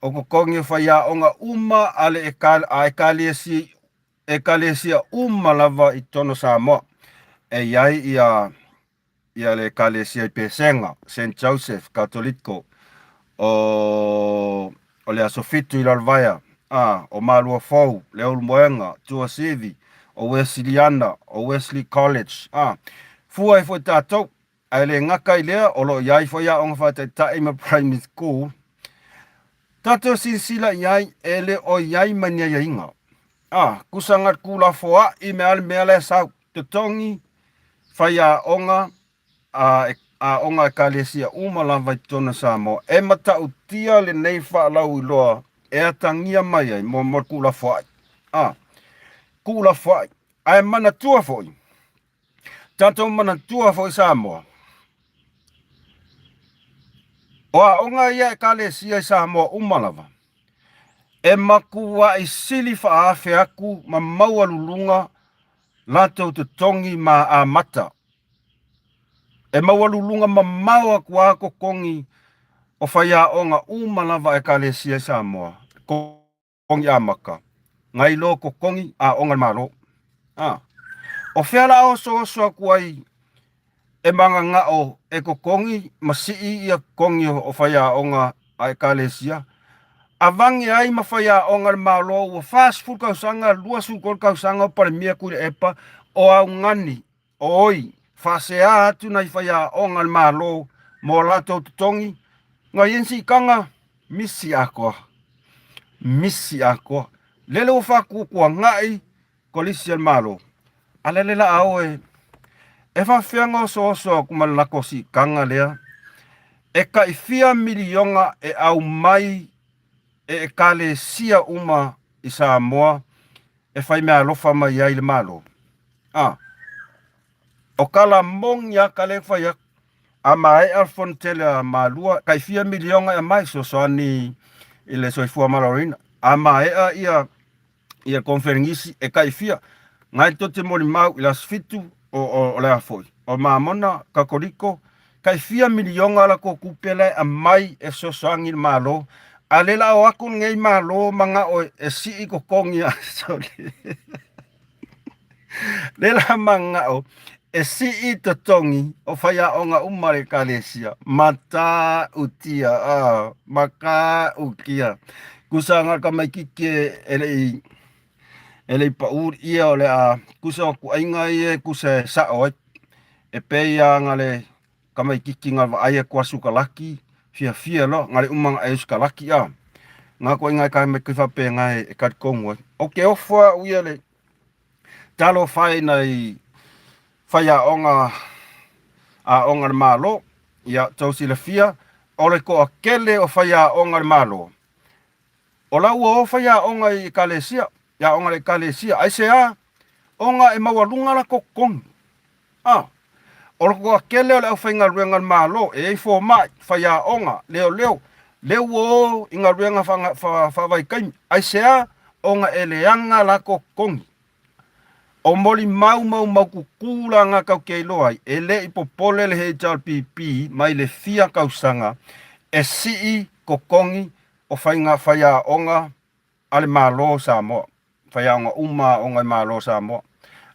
o totogi o faiaoga uma a le a ekalesia uma lava i totonu o Samoa. E i ai ia ia le ekalesia i Pesega, Saint Joseph Katoliko, o o le Aso Fitu i Lalovaea, a, o Maluafou, Leulumoega, Tuasivi, o Wesiliana, o Wesley College, a, fua ai foi tatou. Ae le gata i lea, o lo o i ai foi aoga faataitai ma primary school. Tatou silasila i ai, e le o i ai ma ni aiaiga. A, kusa ga kulafoa'i me a le mea la e sau, totogi faiaoga a aoga ekalesia uma lava i totonu o Samoa. E matautia lenei faalauiloa e atagia mai ai mo mo le tuulafoai. A, tuulafoai. Ae manatua foi, tatou manatua foi Samoa, o aoga ia ekalesia i Samoa uma lava, e matuai sili faaafe atu ma maualuluga latou totogi ma amata. E maualuluga mamao atu lava totogi o faiaoga uma lava a ekalesia i Samoa, totogi amata, nai lo totogi aoga a le Malo. A, o fea la a osooso atu ai e mananao e totogi ma sii ia totogi o faiaoga a ekalesia, avane ai ma faiaoga a le Malo ua 40 tausaga, 23 tausaga o Palemia Tuilaepa o augani oi faasea atu nai faiaoga a le Malo mo latou totogi, na i ai ni siitaga misi atoa, misi atoa. Lele ua faatuatuanai kolisi a le Malo, a lele la a o e e faafefea ona osooso atu ma le latou siitaga lea e tai fia miliona e aumai e ekalesia uma i Samoa e fai meaalofa mai ai le Malo. A, o tala moni a ka le fai atu. A maea le fono tele a Malua, tai fia miliona e aumai fesoasoani i le soifua maloloina. A maea ia ia conference e tai fia, nai tou te molimau i le aso 7 o le a foi, o Mamona, Katoliko, tai fia miliona latou tupe la e aumai e fesoasoani i le Malo, a o lea o le a o atu lenei Malo manao e sii totogi a sorry lea la manao e sii totogi o faiaoga uma a le ekalesia. Matautia, a, matautia. Kusa na tamaititi e le i pau ia o le a kusa o kuaiga ia e kusa e sao ai. E pei lava na le tamaititi na vaai atu a sukalaki, fiafia loa, na le uma ona e sukalaki a. Na kuaiga e tamaiti faapena e talitonu ai. Ou te ofo au ia le talofa e i nai faiaoga aoga a le Malo. Ia, tou silafia, o le toatele o faiaoga a le Malo, o la ua o faiaoga i ekalesia, i aoga a le ekalesia. Aisea? Ona e maualuga latou totogi. A, o le toatele o le aufaigaluega a le Malo, e i ai fomai, faiaoga, leoleo, lea ua o i galuega faavaitaimi. Aisea? Ona e leaga latou totogi. O molimau maumaututu la na tatou te iloa ai, e le i popole le HRPP mai le fia tausaga e sii totogi o faiga faiaoga a le Malo o Samoa, faiaoga uma aoga i Malo o Samoa.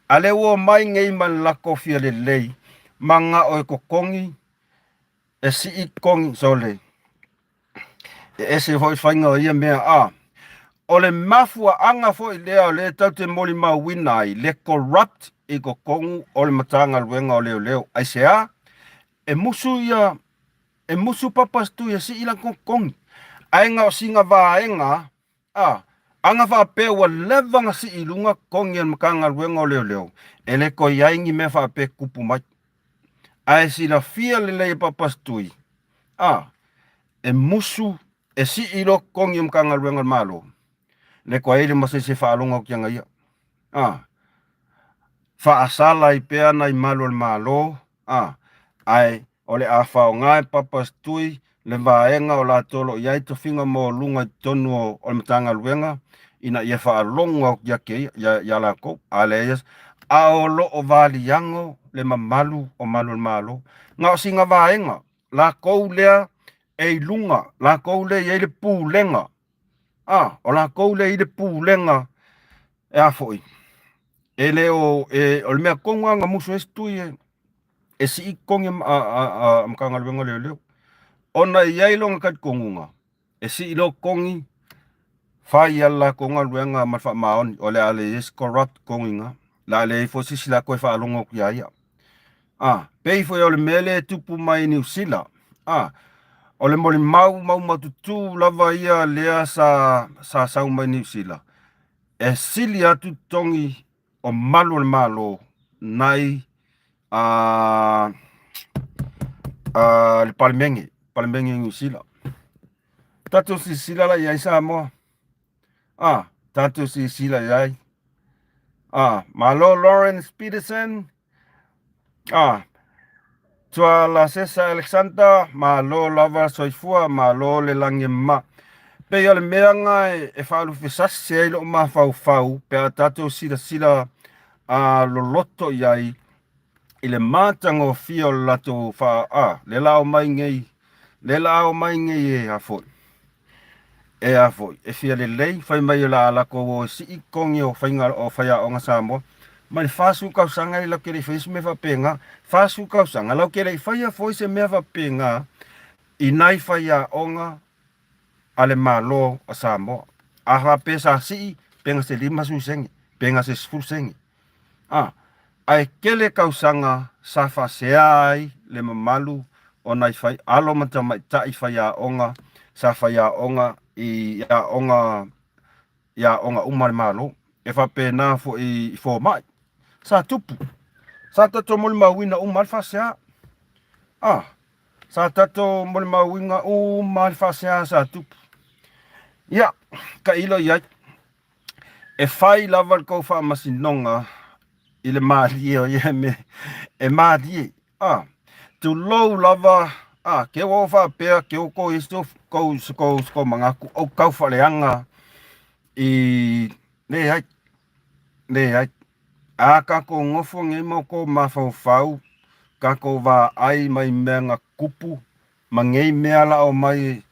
A lea ua omai nei ma le latou fia lelei, manao e totogi, e sii totogi, sole, e ese foi faiga o ia mea a. O le mafuaaga foi lea o lea tatou te molimauina ai le corrupt i totonu o le Matagaluega o Leoleo. Aisea? E musu ia, e musu Papastui e sii latou totogi. Ae na o sina vaega a, ana faapea ua leva ona sii i luga totogi o le Matagaluega o Leoleo, e le toe i ai ni mea faapea e tupu mai. Ae silafia lelei e Papastui, a, e musu. E sii loa totogi o Matagaluega a le Malo, le toa ele ma se isi e faalogo atu ia ia. A, faasala ai pea nai malu o le Malo, a, ae o le a faaaoga e Papa Tui le vaega o latou o lo o i ai tofiga maualuga i totonu o le Matagaluega ina ia faalogo atu ia te ia, ia latou. A leai, a o lo o valiago le mamalu o malu o le Malo. Na o sina vaega, latou lea e i luga, latou lea e i ai le pulega, a, o latou lea e i ai le pulega e a foi, e le o, e, o le mea tonu lava na musu ai se tui e, e sii totogi a Matagaluega o Leoleo, ona e i ai lona talitonuga, e sii loa totogi, fai lava le latou galuega ma le faamaoni, o le a leai ai se corrupt totogi i ina, o le a leai foi se isi la toe faalogo atu ia ia. A, pei foi o le mea lea e tupu mai i Niu Sila. A, o le molimau maumaututu lava ia lea sa, sa sau mai Niu Sila, e sili atu totogi o malu o le Malo nai a, a le Palemene, Palemene i Niu Sila. Tatou silasila la i ai Samoa. A, tatou silasila i ai. A, malo Lawrence Peterson. A, Tualasesa Alexander, malo lava soifua, malo le lagi e mama. Pei o le mea na e faalufesase ai lou mafaufau pe a tatou silasila a loloto i ai i le matagofie o le latou faa a le la o mai nei le la o mai nei e a foi e a foi e fia lelei fai mai o le a latou o e sii totogi o faiga o faiaoga Samoa mai le 40 tausaga e latou te le i faia se mea faapena 40 tausaga latou te le i faia foi se mea faapena i nai faiaoga a le Malo o Samoa. A faapea sa sii pe na se 50 sene, pe na se 10 sene. A, ae tele tausaga sa faasea ai le mamalu o nai fai, alo ma tamaitai faiaoga sa faiaoga i aoga i aoga uma a le Malo. E faapena foi i fomai. Sa tupu. Sa tatou molimauina uma lava le faasea. A, Sa tatou molimauina uma le faasea sa tupu. Ia, tailo i ai. E fai lava le tou faamasinoga i le malie o ia mea. E malie. Ah, tulou lava. Ah, ke ua faapea ke ua kou i se kou se kou se kou manatu ou tau faaleaga i leai leai a tatou nofo nei ma outou mafaufau, tatou vaai mai mea na tupu ma nei mea la omai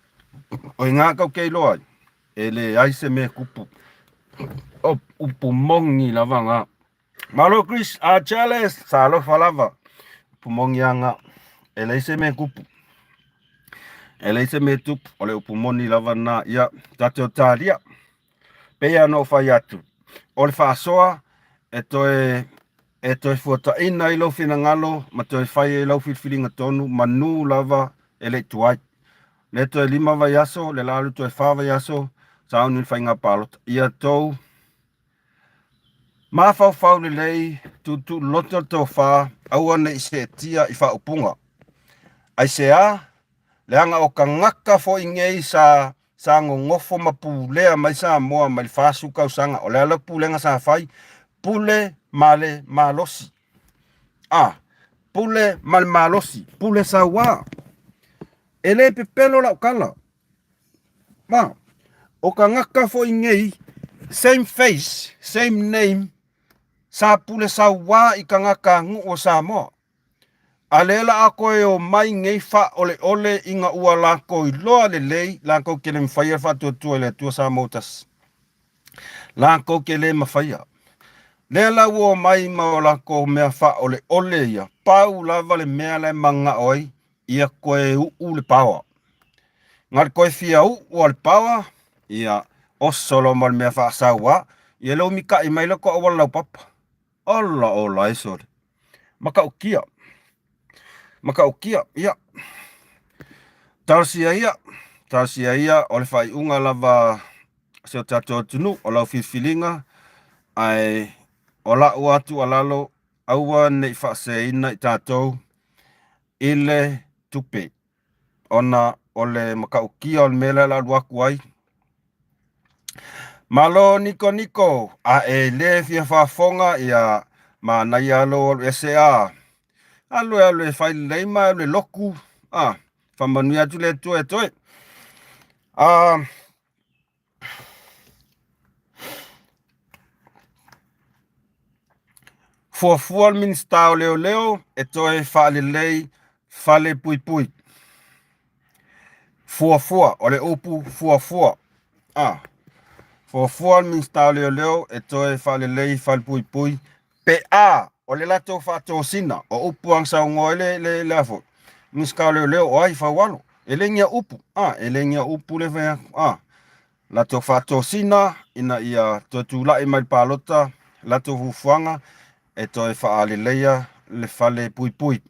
o i ina tatou te iloa ai, e leai se mea e tupu. O upu moni lava na. Malo Chris, a Charles, sa alofa lava. Upu moni lava na. E leai se mea e tupu. E leai se mea e tupu. O le upu moni lava na. Ia, tatou talia. Pei lava ona ou fai atu, o le faasoa e toe e toe fuataina ai lou finagalo ma toe fai ai lau filifiliga tonu manu lava e le i tuai. Le toe 5 vaiaso, le la alu toe 4 vaiaso, sauni le faiga palota. Ia tou mafaufau lelei, tuutuuloto le tofa, aua ne i seetia i faaupuga. Aisea? Leaga o tagata foi nei sa sa nonofo ma pulea mai Samoa mai le 40 tausaga. O le a le pulega sa fai? Pule ma le malosi. A, pule ma le malosi, pule sauā. E le pepelo lau tala. Ma, o tagata foi nei, same face, same name, sa pule sauā i tagata nuu o Samoa. A lea la a koe omai nei faaoleole ina ua lakou iloa lelei lakou ke le mafaia le faatuatua i le Atua Samoa tasi. Lakou ke le mafaia. Lea la ua omai ma o lakou mea faaoleole ia, pau lava le mea la e manao ai, ia koe uu le paoa. Na le koe fia uu a le paoa, ia oso loa ma le mea faasaua, ia le umikai mai la ko auala laupapa. Ola ola e sole. Matautia. Matautia, ia. Talosia ia, talosia ia o le faaiuga lava se o tatou atunuu o lau filifiliga, ae o lau lava tuualalo, aua ne i faaseseina i tatou i le tupe. Ona o le matautia o le mea lea o le a alu atu ai. Malo Niko Niko, a e le fia faafofoga, ia manaia lou alu ese a. Alu e alu e fai lelei ma alu e lotu, a, faamanuia atu le Atua e toe. A, Fuafua le Minisita o Leoleo e toe faalelei fale puipui. Fuafua, o le upu fuafua. A. Fuafua le Minisita o Leoleo e toe faalelei fale puipui pe a o le latou faatosina o upu a saunoa ai le, le, le a foi Minisita o Leoleo o ai Faualo. E le nia upu, a, e le nia upu le fai atu, a. Latou faatosina ina ia toe tulai mai le palota latou fuafuaga e toe faaleleia le fale puipui.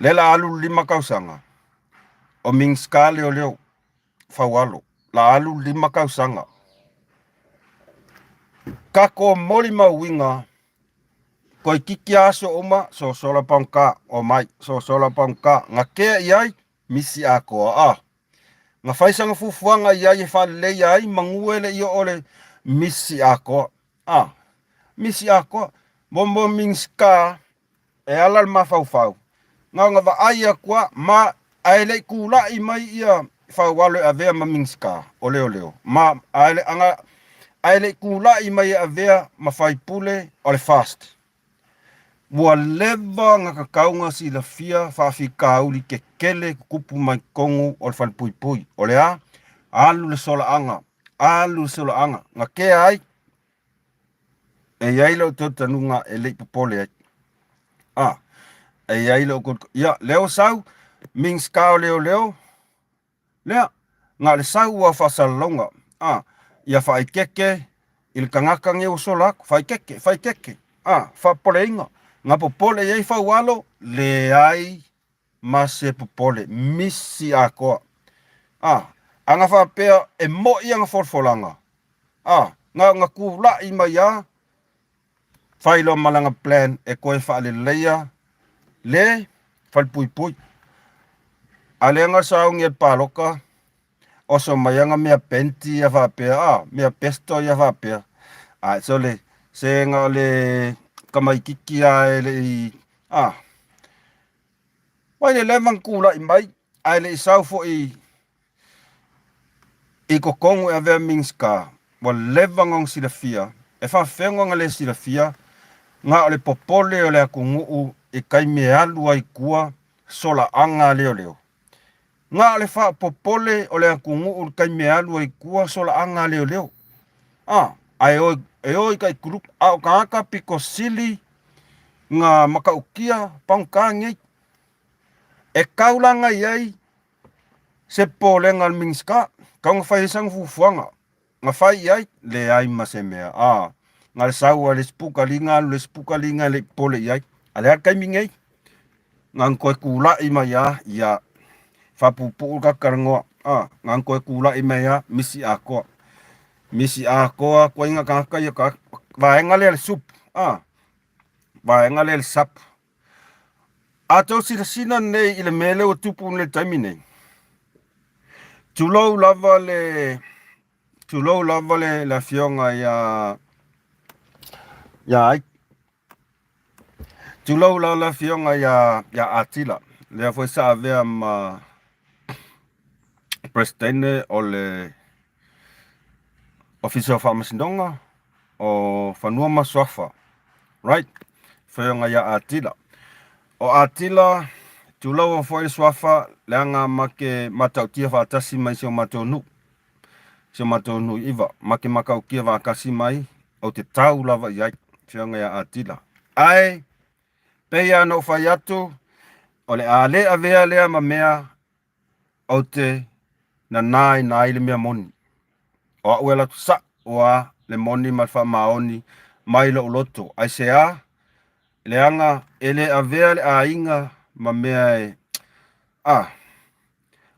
Lea la alu le 5 tausaga o Minisita Leoleo Faualo, la alu le 5 tausaga. Tatou molimauina toeitiiti lava aso uma sosola pagota, omai sosola pagota, na tea i ai misi atoa a. Na fai sana fuafuaga i ai e faaleleia ai manu e le i oo le misi atoa. A, misi atoa. Mo mo Minisita e ala le mafaufau, na ona vaai atu a, ma ae le i tulai mai ia Faualo e avea ma Minisita o Leoleo, ma ae le, aga, ae le i tulai mai e avea ma faipule o le FAST. Ua leva ona tatau ona silafia faafitauli tetele tutupu mai totonu o le falepuipui. O le a? Alu le solaaga, alu le solaaga. Na tea ai, e i ai lou talitonuga e le i popole ai. A, e i ai lou talitonuga. Ia, lea ua sau, Minisita o Leoleo, Lea, na o le sau ua faasalalauga, a, ia faaeteete i le tagata nei ua sola atu, faaeteete, faaeteete, a, faapopoleina. Na popole i ai Faualo? Leai ma se popole, misi atoa. A, a na faapea e moi ana folafolaga, a, na ona tulai mai lava, Fai loa ma lana plan e toe faaleleia le falepuipui. A lea na sauni e le paloka, oso mai ana mea penti ia faapea, a, mea pesto ia faapea. A sole, se na o le tamaititi lava e le i, a. Mai le leva na tulai mai, ae le i sau foi I totonu e avea Minisita, ua leva ona silafia, e faafefea ona le silafia, na o le popole o le atunuu i taimi e alu ai i tua solaaga a leoleo. Na o le faapopole o le atunuu i le taimi e alu ai i tua solaaga a leoleo. A, ae o, e o i tai group, a o tagata pito sili na matautia pagota nei. E taulaga i ai Se popolega a le Minisita, tau na fai ai sana fuafuaga, na fai i ai, leai ma se mea. A, na le sau a le isi pukaliga alu le isi pukaliga e le i popole i ai. A le a le taimi nei? Na ona toe tulai mai lava, ia, faapuupuu le tatou talanoa. A, na ona toe tulai mai lava, misi atoa. Misi atoa atu ai na tagata ia, vaega lea le SUPP, a, vaega lea le SUPP. A tou silasila nei i le mea lea ua tupu nei i le taimi nei, tulou lava le tulou lava le, le afioga ia ia ai tulou lava le afioga ia ia Atila lea foi sa avea ma Presidente o le Ofisa o Faamasinoga o Fanua ma Suafa, right? Afioga ia Atila. O Atila, tulaua foi le suafa, leaga ma ke matautia faatasi mai si o matou nuu. Si o matou nuu i Iva. Ma ke matautia faatasi mai, ou te tau lava i ai, afioga ia Atila. Ae, pei lava ona ou fai atu, o le a le avea lea ma mea ou te nanaina ai le mea moni. O au e alu atu sao lava le moni ma le faamaoni mai lou loto. Aisea? Leaga e le avea le aiga ma mea e a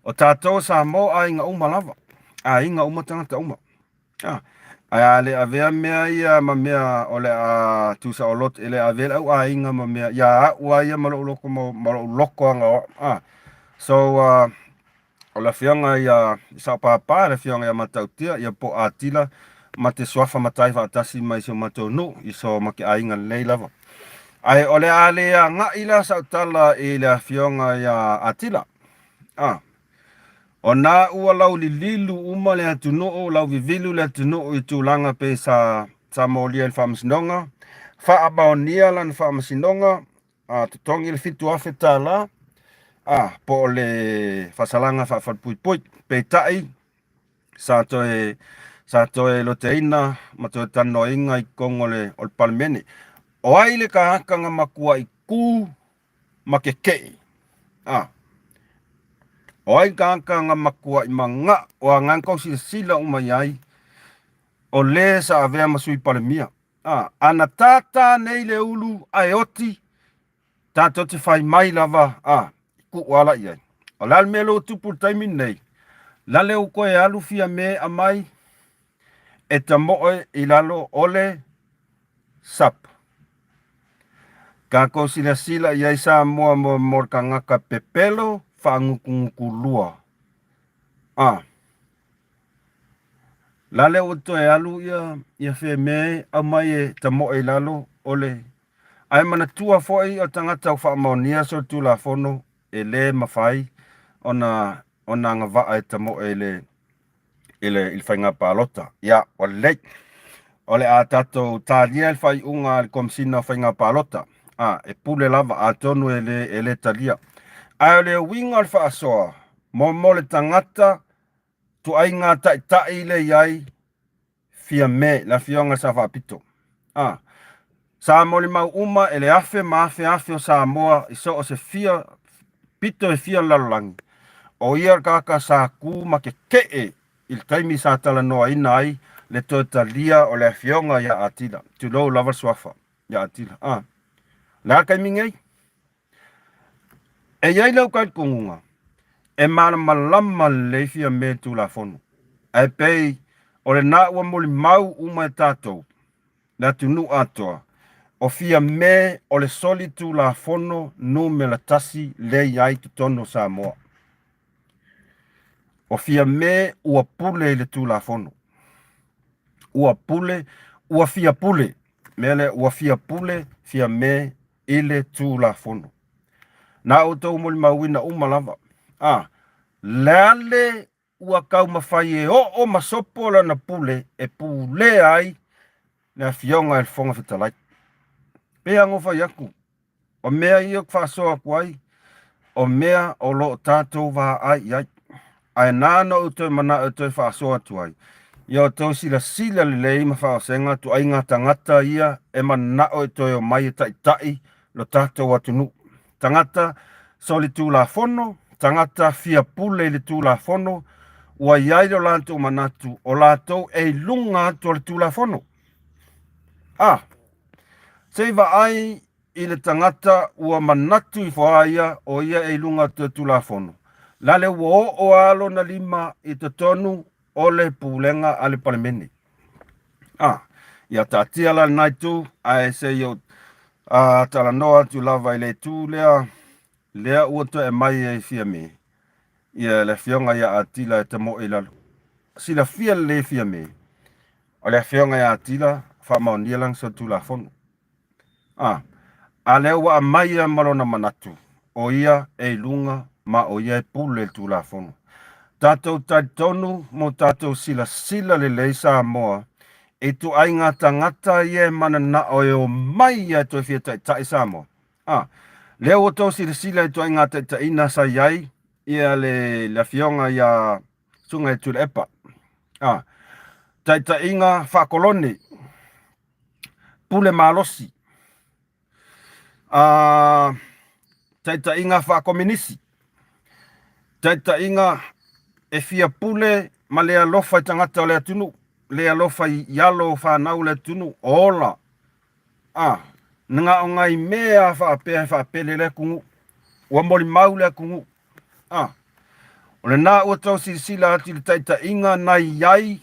o tatou o Samoa aiga uma lava, aiga uma tagata uma. A. Ae a le avea mea ia ma mea o le a tuusaoloto, e le avea le au aiga ma mea ia a'u a ia ma lo'u loko ma lo'u loko agaoa'o a. So o le afioga ia Sao Papa, le afioga ia Matautia, ia po o Atila ma te suafa matai faatasi mai si o matou nuu i so ma ke aiga lelei lava. Ae o le a le aga'i la sa'u tala i le afioga ia Atila a. O na ua laulililu uma le atunuu, lauvivilu le atunuu i tulaga pei sa sa molia i le faamasinoga, faamaonia lana faamasinoga, a totogi le $7,000 tala, a po o le faasalaga faafalepuipui. Peitai, sa toe sa toe loteina ma toe talanoaina i totonu o le o le Palemene. O ai le tagata na matuai tu ma keke'i? A o ai le tagata na matuai mana'o a na tou silasila uma i ai o le sa avea ma Sui Palemia? A ana tātā nei le ulu ae oti, tatou te fai mai lava a tuu ala i ai. O le a le mea lea ua tupu i le taimi lenei? Lale ua toe alu Fiame aumai e tamoe i lalo o le SUP. Tatou silasila i ai Samoa mo mo le tagata pepelo faagutugutu A lale ua toe alu ia ia Fiame aumai e tamoe i lalo o le. Ae manatua foi o le tagata ua faamaonia solitulafono e le mafai ona ona agavaa e tamoe i le i le, i le faiga palota. Ia, ua lelei. O le a tatou talia le faaiuga a le Komesina o Faiga Palota. A, e pule lava, atonu e le, e le talia. Ae o le uiga o le faasoa, mo mo le tagata tuaiga taitai le i ai Fiame, le afioga Sa Faapito. A, sa molimau uma e le afe ma afe afe o Samoa i so o se fia pito e fia o le lalolagi, o ia le tagata sa ku ma keke'e i le taimi sa talanoaina ai le toe talia o le afioga ia Atila, tulou lava le suafa ia Atila. A, le a le taimi nei? E i ai lau talitonuga, e malamalama lelei Fiame i le Tulafono, ae pei o lena ua molimau uma e tatou, le atunuu atoa, o Fiame o le soli Tulafono numera tasi lea i ai totonu o Samoa. O Fiame ua pule i le Tulafono. Ua pule, ua fia pule. Mea lea, ua fia pule Fiame i le Tulafono. Na outou molimauina uma lava. A, le ua taumafai e oo ma sopo lana pule e pulea ai le afioga i le Fofoga Fetalai. Pei lava ona ou fai atu, o mea ia ou te faasoa atu ai, o mea o lo o tatou vaai i ai. Ae na ona ou toe manao e toe faasoa atu ai, ia outou silasila lelei ma faaosega ituaiga tagata ia e manao e toe omai e taitai lo tatou atunuu. Tagata solitulafono, tagata fia pule i le Tulafono, ua i ai lo latou manatu o latou e i luga atu o le Tulafono. A, se i vaai i le tagata ua manatu ifo a ia o ia e i luga atu o le Tulafono, lale ua oo a lona lima i totonu o le pulega a le Palemene. A, ia taatia la lena itu, ae se i ou talanoa atu lava i le itu lea, lea ua toe aumai ai Fiame, ia le afioga ia Atila e tamoe i lalo. Silafia lelei e Fiame, o le afioga ia Atila faamaonia lana solitulafono. A, a lea ua aumai ia ma lona manatu, o ia e i luga ma o ia e pule i le Tulafono. Tatou talitonu mo tatou silasila lelei Samoa i ituaiga tagata ia e mananao e omai ia e toe fia taitai Samoa. A, lea ua outou silasila i ituaiga taitaiina sa i ai ia le, le afioga ia Susuga ia Tuilaepa. A, taitaiga faakolone. Pule malosi, a, taitaiga faakominisi, taitaiga e fia pule ma le alofa i tagata o le atunuu, le alofa i alo o fanau o le atunuu, o ola, a, na o nai mea faapea e faapele le atunuu, ua molimau le atunuu, a, o lena ua tau silasila atu i le taitaiga na i ai.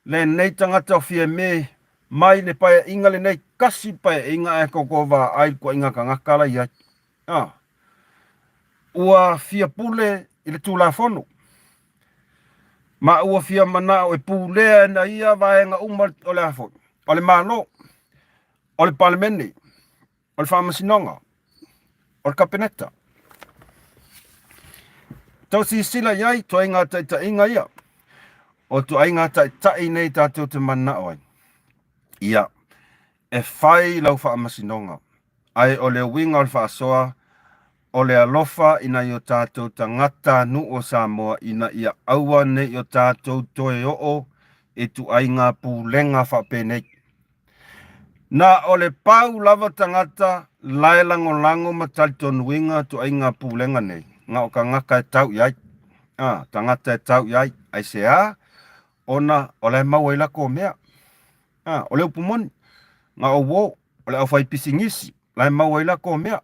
Lenei tagata o Fiame mai le paeaiga lenei, kasi paeaiga ae koko vaai le tuaiga tagata la iai. A. Ua fia pule i le Tulafono, ma ua fia manao e pulea e na ia vaega uma o le a foi, o le Malo, o le Palemene, o le Faamasinoga, o le Kapeneta. Tau silasila i ai tuaiga taitaiga ia. O tuaiga taitai nei tatou te manao ai. Ia, e fai lau faamasinoga, ae o le uiga o le faasoa, o le alofa i nai o tatou tagata nuu o Samoa ina ia aua ne i o tatou toe oo i tuaiga pulega faapenei. Na o le pau lava tagata la e lagolago ma talitonuina tuaiga pulega nei, na o tagata e tau i ai. A, tagata e tau i ai, aisea? Ona o la e maua ai latou mea. A, o le upu moni, na o uo, o le aufaipisinisi, la e maua ai latou mea.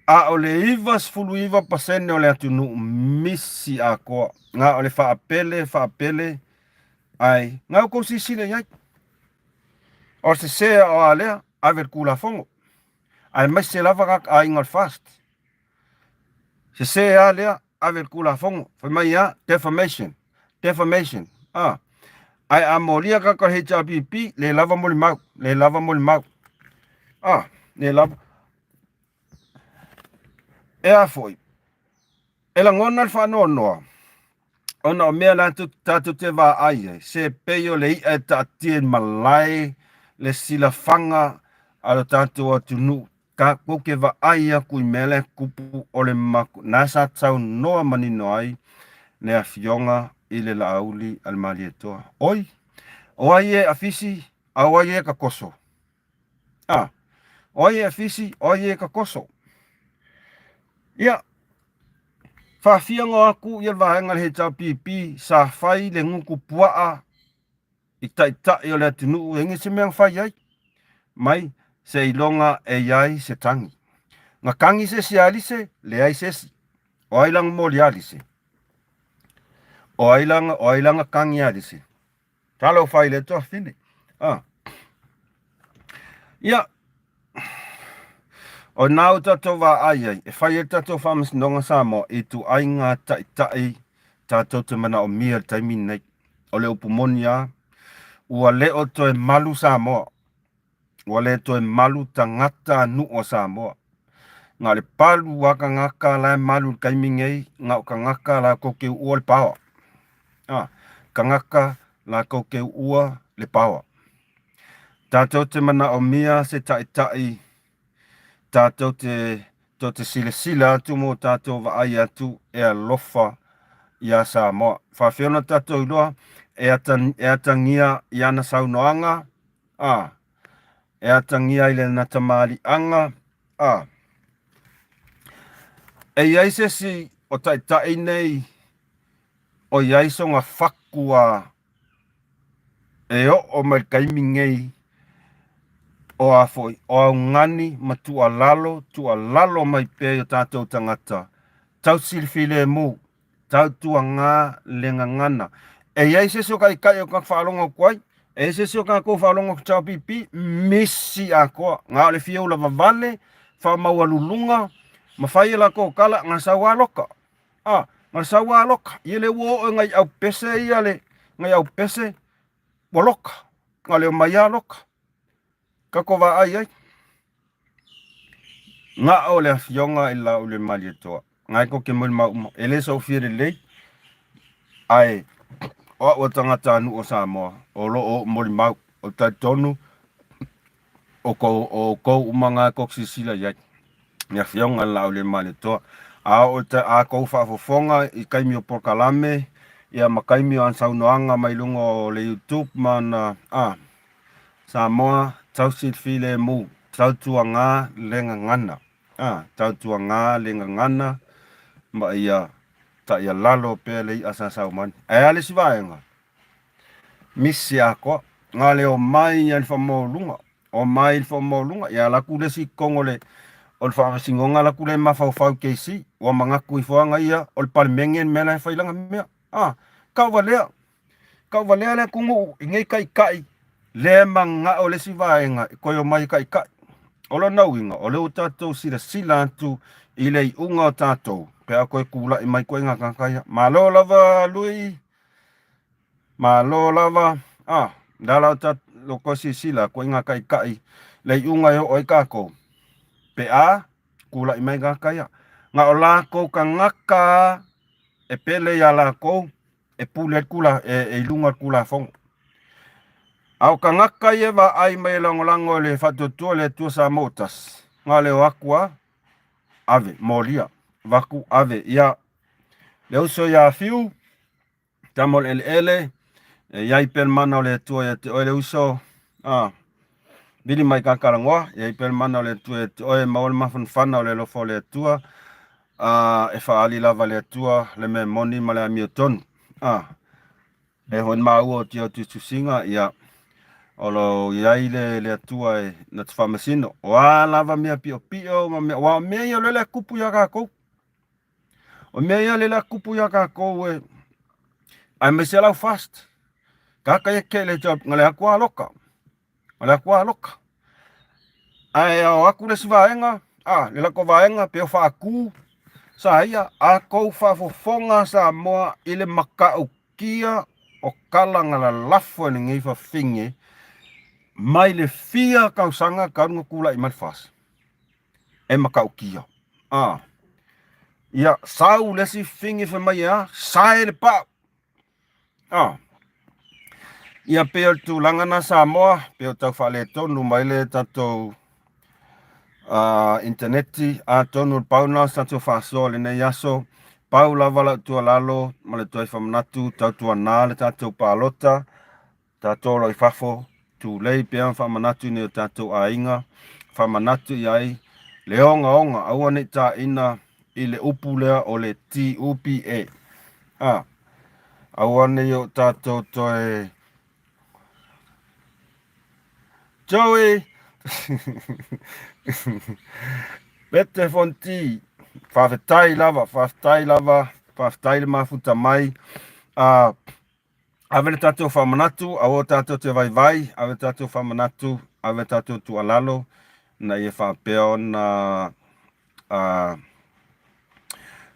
A o le 99% o le atunuu misi atoa, na o le faapele, faapele, ae na outou silasila i ai. O le sese o a lea, ave le Tulafono, aemaise lava tagata aiga o le FAST. Sese a lea, ave le Tulafono, fai mai a, defamation, defamation, a. Ae a molia tagata o le HRPP, le lava molimau, le lava molimau, a, le lava. E a foi, e lagona le faanoanoa, ona o mea la tatou te vaai ai, se pei o le i'a e taatia i malae le silafaga a lo tatou atunuu, tatou te vaai atu i mea la e tupu o le maku, na sa saunoa manino ai le afioga i le Laauli a le Malietoa. Oi, o ai e afisi, a o ai e tatoso? A, o ai e afisi, o ai e tatoso? Ia, faafiaga atu ia le vaega le HRPP sa fai le gutu puaa i taitai o le atunuu e i se mea na fai ai mai seiloga e i ai se tagi. Na tagi se isi alise, leai se isi. O ai lana moli alise? O ai lana, o ai lana tagi alise? Talofa i le tuafafine. Ah. Ia, o nā o tātou vaai ai, e fai ai tātou faamasinoga Samoa i tuaiga taitai tātou te manaomia i le taimi lenei. O le upu moni lava, ua le o toe malu Samoa. Ua le toe malu tagata nuu o Samoa. Na o le palu a tagata la e malu i le taimi nei, na o tagata latou te uua le power. Ah, tagata latou te uua le power. Tatou te manaomia se taitai, tatou te tou te silasila atu mo tatou vaai atu e alofa iā Samoa. Faafefea ona tatou iloa e, ata, e atagia i ana saunoaga, a, e atagia ai lana tamaliiaga, a. E i ai se isi o taitai nei o i ai sona fatu a e oo mai le taimi nei o a foi, o augani ma tuualalo, tuualalo mai pea i o tatou tagata, tausi le filemu, tautuaga le gagana. E i ai se isi o taitai o tagata faalogo atu ai, e i ai se isi o tatou faalogo atu HRPP, misi atoa, na o le fia ula vavale, faamaualuluga, ma fai e latou tala, na sau lava loka. A, na sau lava loka. Ia lea ua oo i nai aupese ia le, nai aupese, ua loka. Na le omai lava loka. Tatou vaai ai. Na o le afioga i le Laaulialemalietoa. Na e koke molimau uma. E le sofia lelei, ae o au o tagatanuu o Samoa, o lo o molimau. O talitonu, o kou, o kou uma na e kou silasila i ai. Le afioga i le Laaulialemalietoa. A oo i a kou faafofoga i taimi o polokalame, ia ma taimi o ana saunoaga mai luga o le YouTube ma ana, a, Samoa, tausi le filemu, tautuaga le gagana, a, tautuaga le gagana ma ia taialalo pea le i'a sa sau mai. Ae a le isi vaega? Misi atoa. Na le omai a le faamaualuga, omai le faamaualuga, ia alu atu le isi i totonu o le o le faamasinoga alu atu lea e mafaufau i KC, ua manatu ifo lava ia o le Palemene le mea la e fai lana mea. A, tau valea. Tauvalea le atunuu i nei taitai lea e mananao le isi vaega e toe omai e taitai. O lona uiga, o lea ua tatou silasila atu i le iuga o tatou pe a toe tulai mai ituaiga tagata ia. Malo lava Lui, malo lava. Ah, le ala o tatou toe silasila ituaiga taitai le iuga e oo ai tatou pe a tulai mai tagata ia. Na o latou tagata e pele ia latou e pule ai le e i luga o le Tulafono. A o tagata ia e vaai mai e lagolago i le Faatuatua i le Atua Samoa ua Tasi, na o le o atu lava ave, molia, avatu ave. Ia, le uso ia Fiu, tama o le eleele, e i ai pea le mana o le Atua ia te oe le uso, a, vili mai Kakalagoa, e i ai pea le mana o le Atua ia te oe, maua le mafanafana o le alofa o le Atua, a e faaali lava le Atua le mea moni ma le amiotonu. A e hoi maua o tia tususiga ia o lo iai le le Atua e na te faamasino. O a lava mea piopio ma mea, aua o mea ia o lea o le a tupu ia tatou. O mea ia lea o le a tupu ia tatou e aemaise lau fast. Tagata ia kele na le atu lava loka. O le atu aloka. Ae ao atu le isi vaega, a, le latou vaega pe o faatu sa ia, a tou faafofoga Samoa i le matautia o tala na lalafo e lenei fafine mai le fia tausaga talu ona tulai mai le FAST. E matautia. A, ia, sau le isi fafine fai mai e a, sae le pau. Ah. Ia pei o le tulaga na Samoa, pei o tau faaletonu mai le tatou initaneti, atonu o le pau lena o se tatou faasoa i lenei aso. Pau lava lau tuualalo ma le toe faamanatu, tautuana le tatou palota, tatou o lo o i fafo, tulei pea ma faamanatu i nai o tatou aiga, faamanatu i ai le ogaoga, aua ne i taina i le upu lea o le TUPA. A, aua ne i o tatou toe Joey! Pete Fonti, faafetai lava, faafetai lava, faafetai le mafuta mai. Ave le tatou faamanatu, aua tatou te vaivai, ave le tatou faamanatu, ave le tatou tuualalo, ina ia faapea ona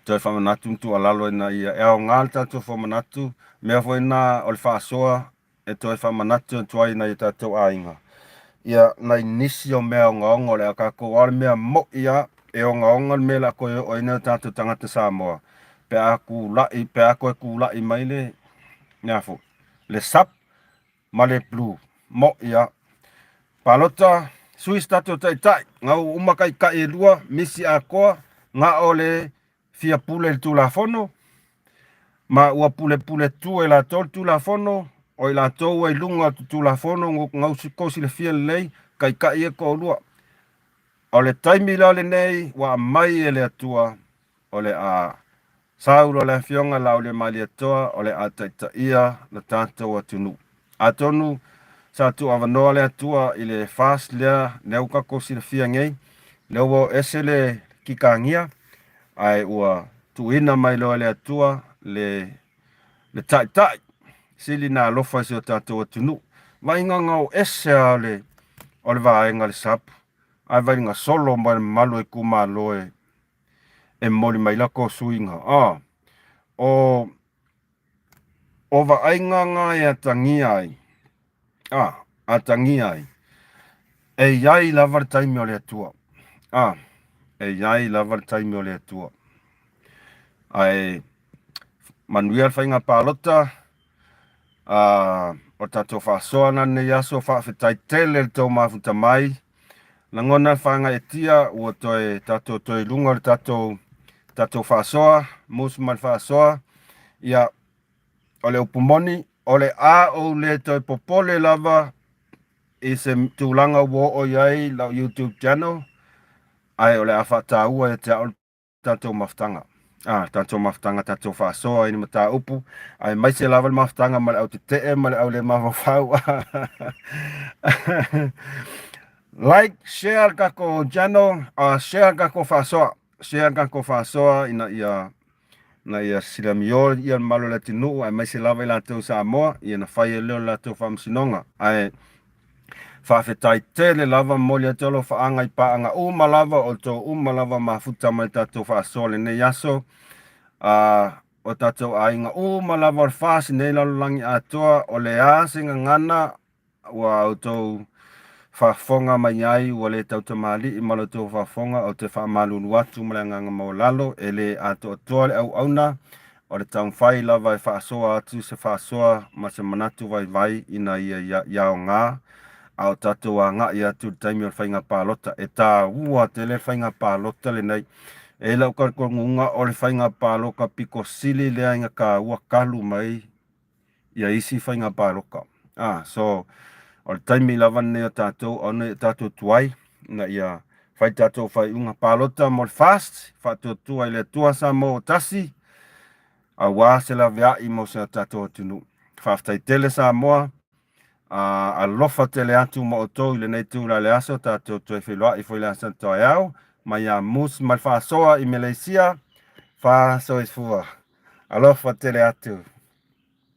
toe faamanatu ma tuualalo ina ia e aoga le tatou faamanatu, mea foi lena o le faasoa e toe faamanatu atu ai i nai o tatou aiga, ia nai nisi o mea ogaoga o le a tatou, a o le mea mo'i lava, e ogaoga le mea o le a toe oo ai nai o tatou tagata Samoa pe a tulai, pe a toe tulai mai le, le a foi, le SUPP ma le Blue, mo'i lava. Palota, sui se tatou taitai, gau uma taitai e lua, misi atoa, na o le fia pule i le Tulafono, ma ua pulepule tua e latou le Tulafono, o i latou ua i luga o le Tulafono, gau tou silafia lelei, taitai e toalua. O le taimi la lenei ua aumai e le Atua, o le a sau loa le Afioga Laauliamalietoa o le a taitaia le tatou atunuu. Atonu sa tuuavanoa le Atua i le FAST lea, lea ua tatou silafia nei, lea ua oo ese le kikagia, ae ua tuuina mai loa e le Atua le, le Taitai sili na alofa i si o tatou atunuu. Vaaiga na oo ese lava o le, o le vaega le SUPP, ae vaaiga solo mai le mamalu o itumalo e, e momoli mai lako suiga. Ah, o, o vaaiga na e atagia ai, ah, atagia ai, e i ai lava le taimi o le Atua. Ah, e i ai lava le taimi o le Atua. Ae manuia le faiga palota, ah, o tatou faasoa na lenei aso, faafetai tele le tou mafuta mai. Lagona le faagaeetia ua toe tatou toe i luga o le tatou tatou faasoa, musu ma le faasoa. Ia, o le upu moni, o le a ou le toe popole lava i se tulaga ua oo i ai lau YouTube channel, ae o le a faataua ia te au le tatou mafutaga. A, tatou mafutaga, tatou faasoa i ni mataupu, aemaise lava le mafutaga ma le au tetee ma le au le mafaufau. Like, share le tatou channel, share le tatou faasoa, share le tatou faasoa ina ia Na ia silamio ia le mamalu o le atunuu aemaise lava i latou i Samoa, ia na fai ai lea o le latou faamasinoga. Ae faafetai tele lava, momoli atu alofaaga i paaga uma lava, o outou uma lava mafuta mai tatou faasoa lenei aso. O tatou aiga uma lava o le FAST i nei lalolagi atoa, o le a se gagana ua outou faafofoga mai ai ua le tautamalii ma la outou faafofoga, ou te faamalulu atu ma le agaga maualalo, e le atoatoa le auauna, o le taumafai lava e faasoa atu se faasoa ma se manatu vaivai ina ia aoga a o tatou agai atu i le taimi o le faiga palota. E taua tele le faiga palota lenei. E i ai lau talitonuga o le faiga palota pito sili lea ina taua talu mai ia isi faiga palota. So o le taimi lava lenei o tatou aua ne i tatou tuai, ina ia fai tatou faaiuga palota mo le FAST, Faatuatua i le Atua Samoa ua Tasi, aua se laveai mo si o tatou atunuu. Faafetai tele Samoa, alofa tele atu ma outou i lenei itula i le aso, tatou toe feiloai foi i le aso taeao, mai ia Mus ma le faasoa i Meleisia, faasoifua. Alofa tele atu.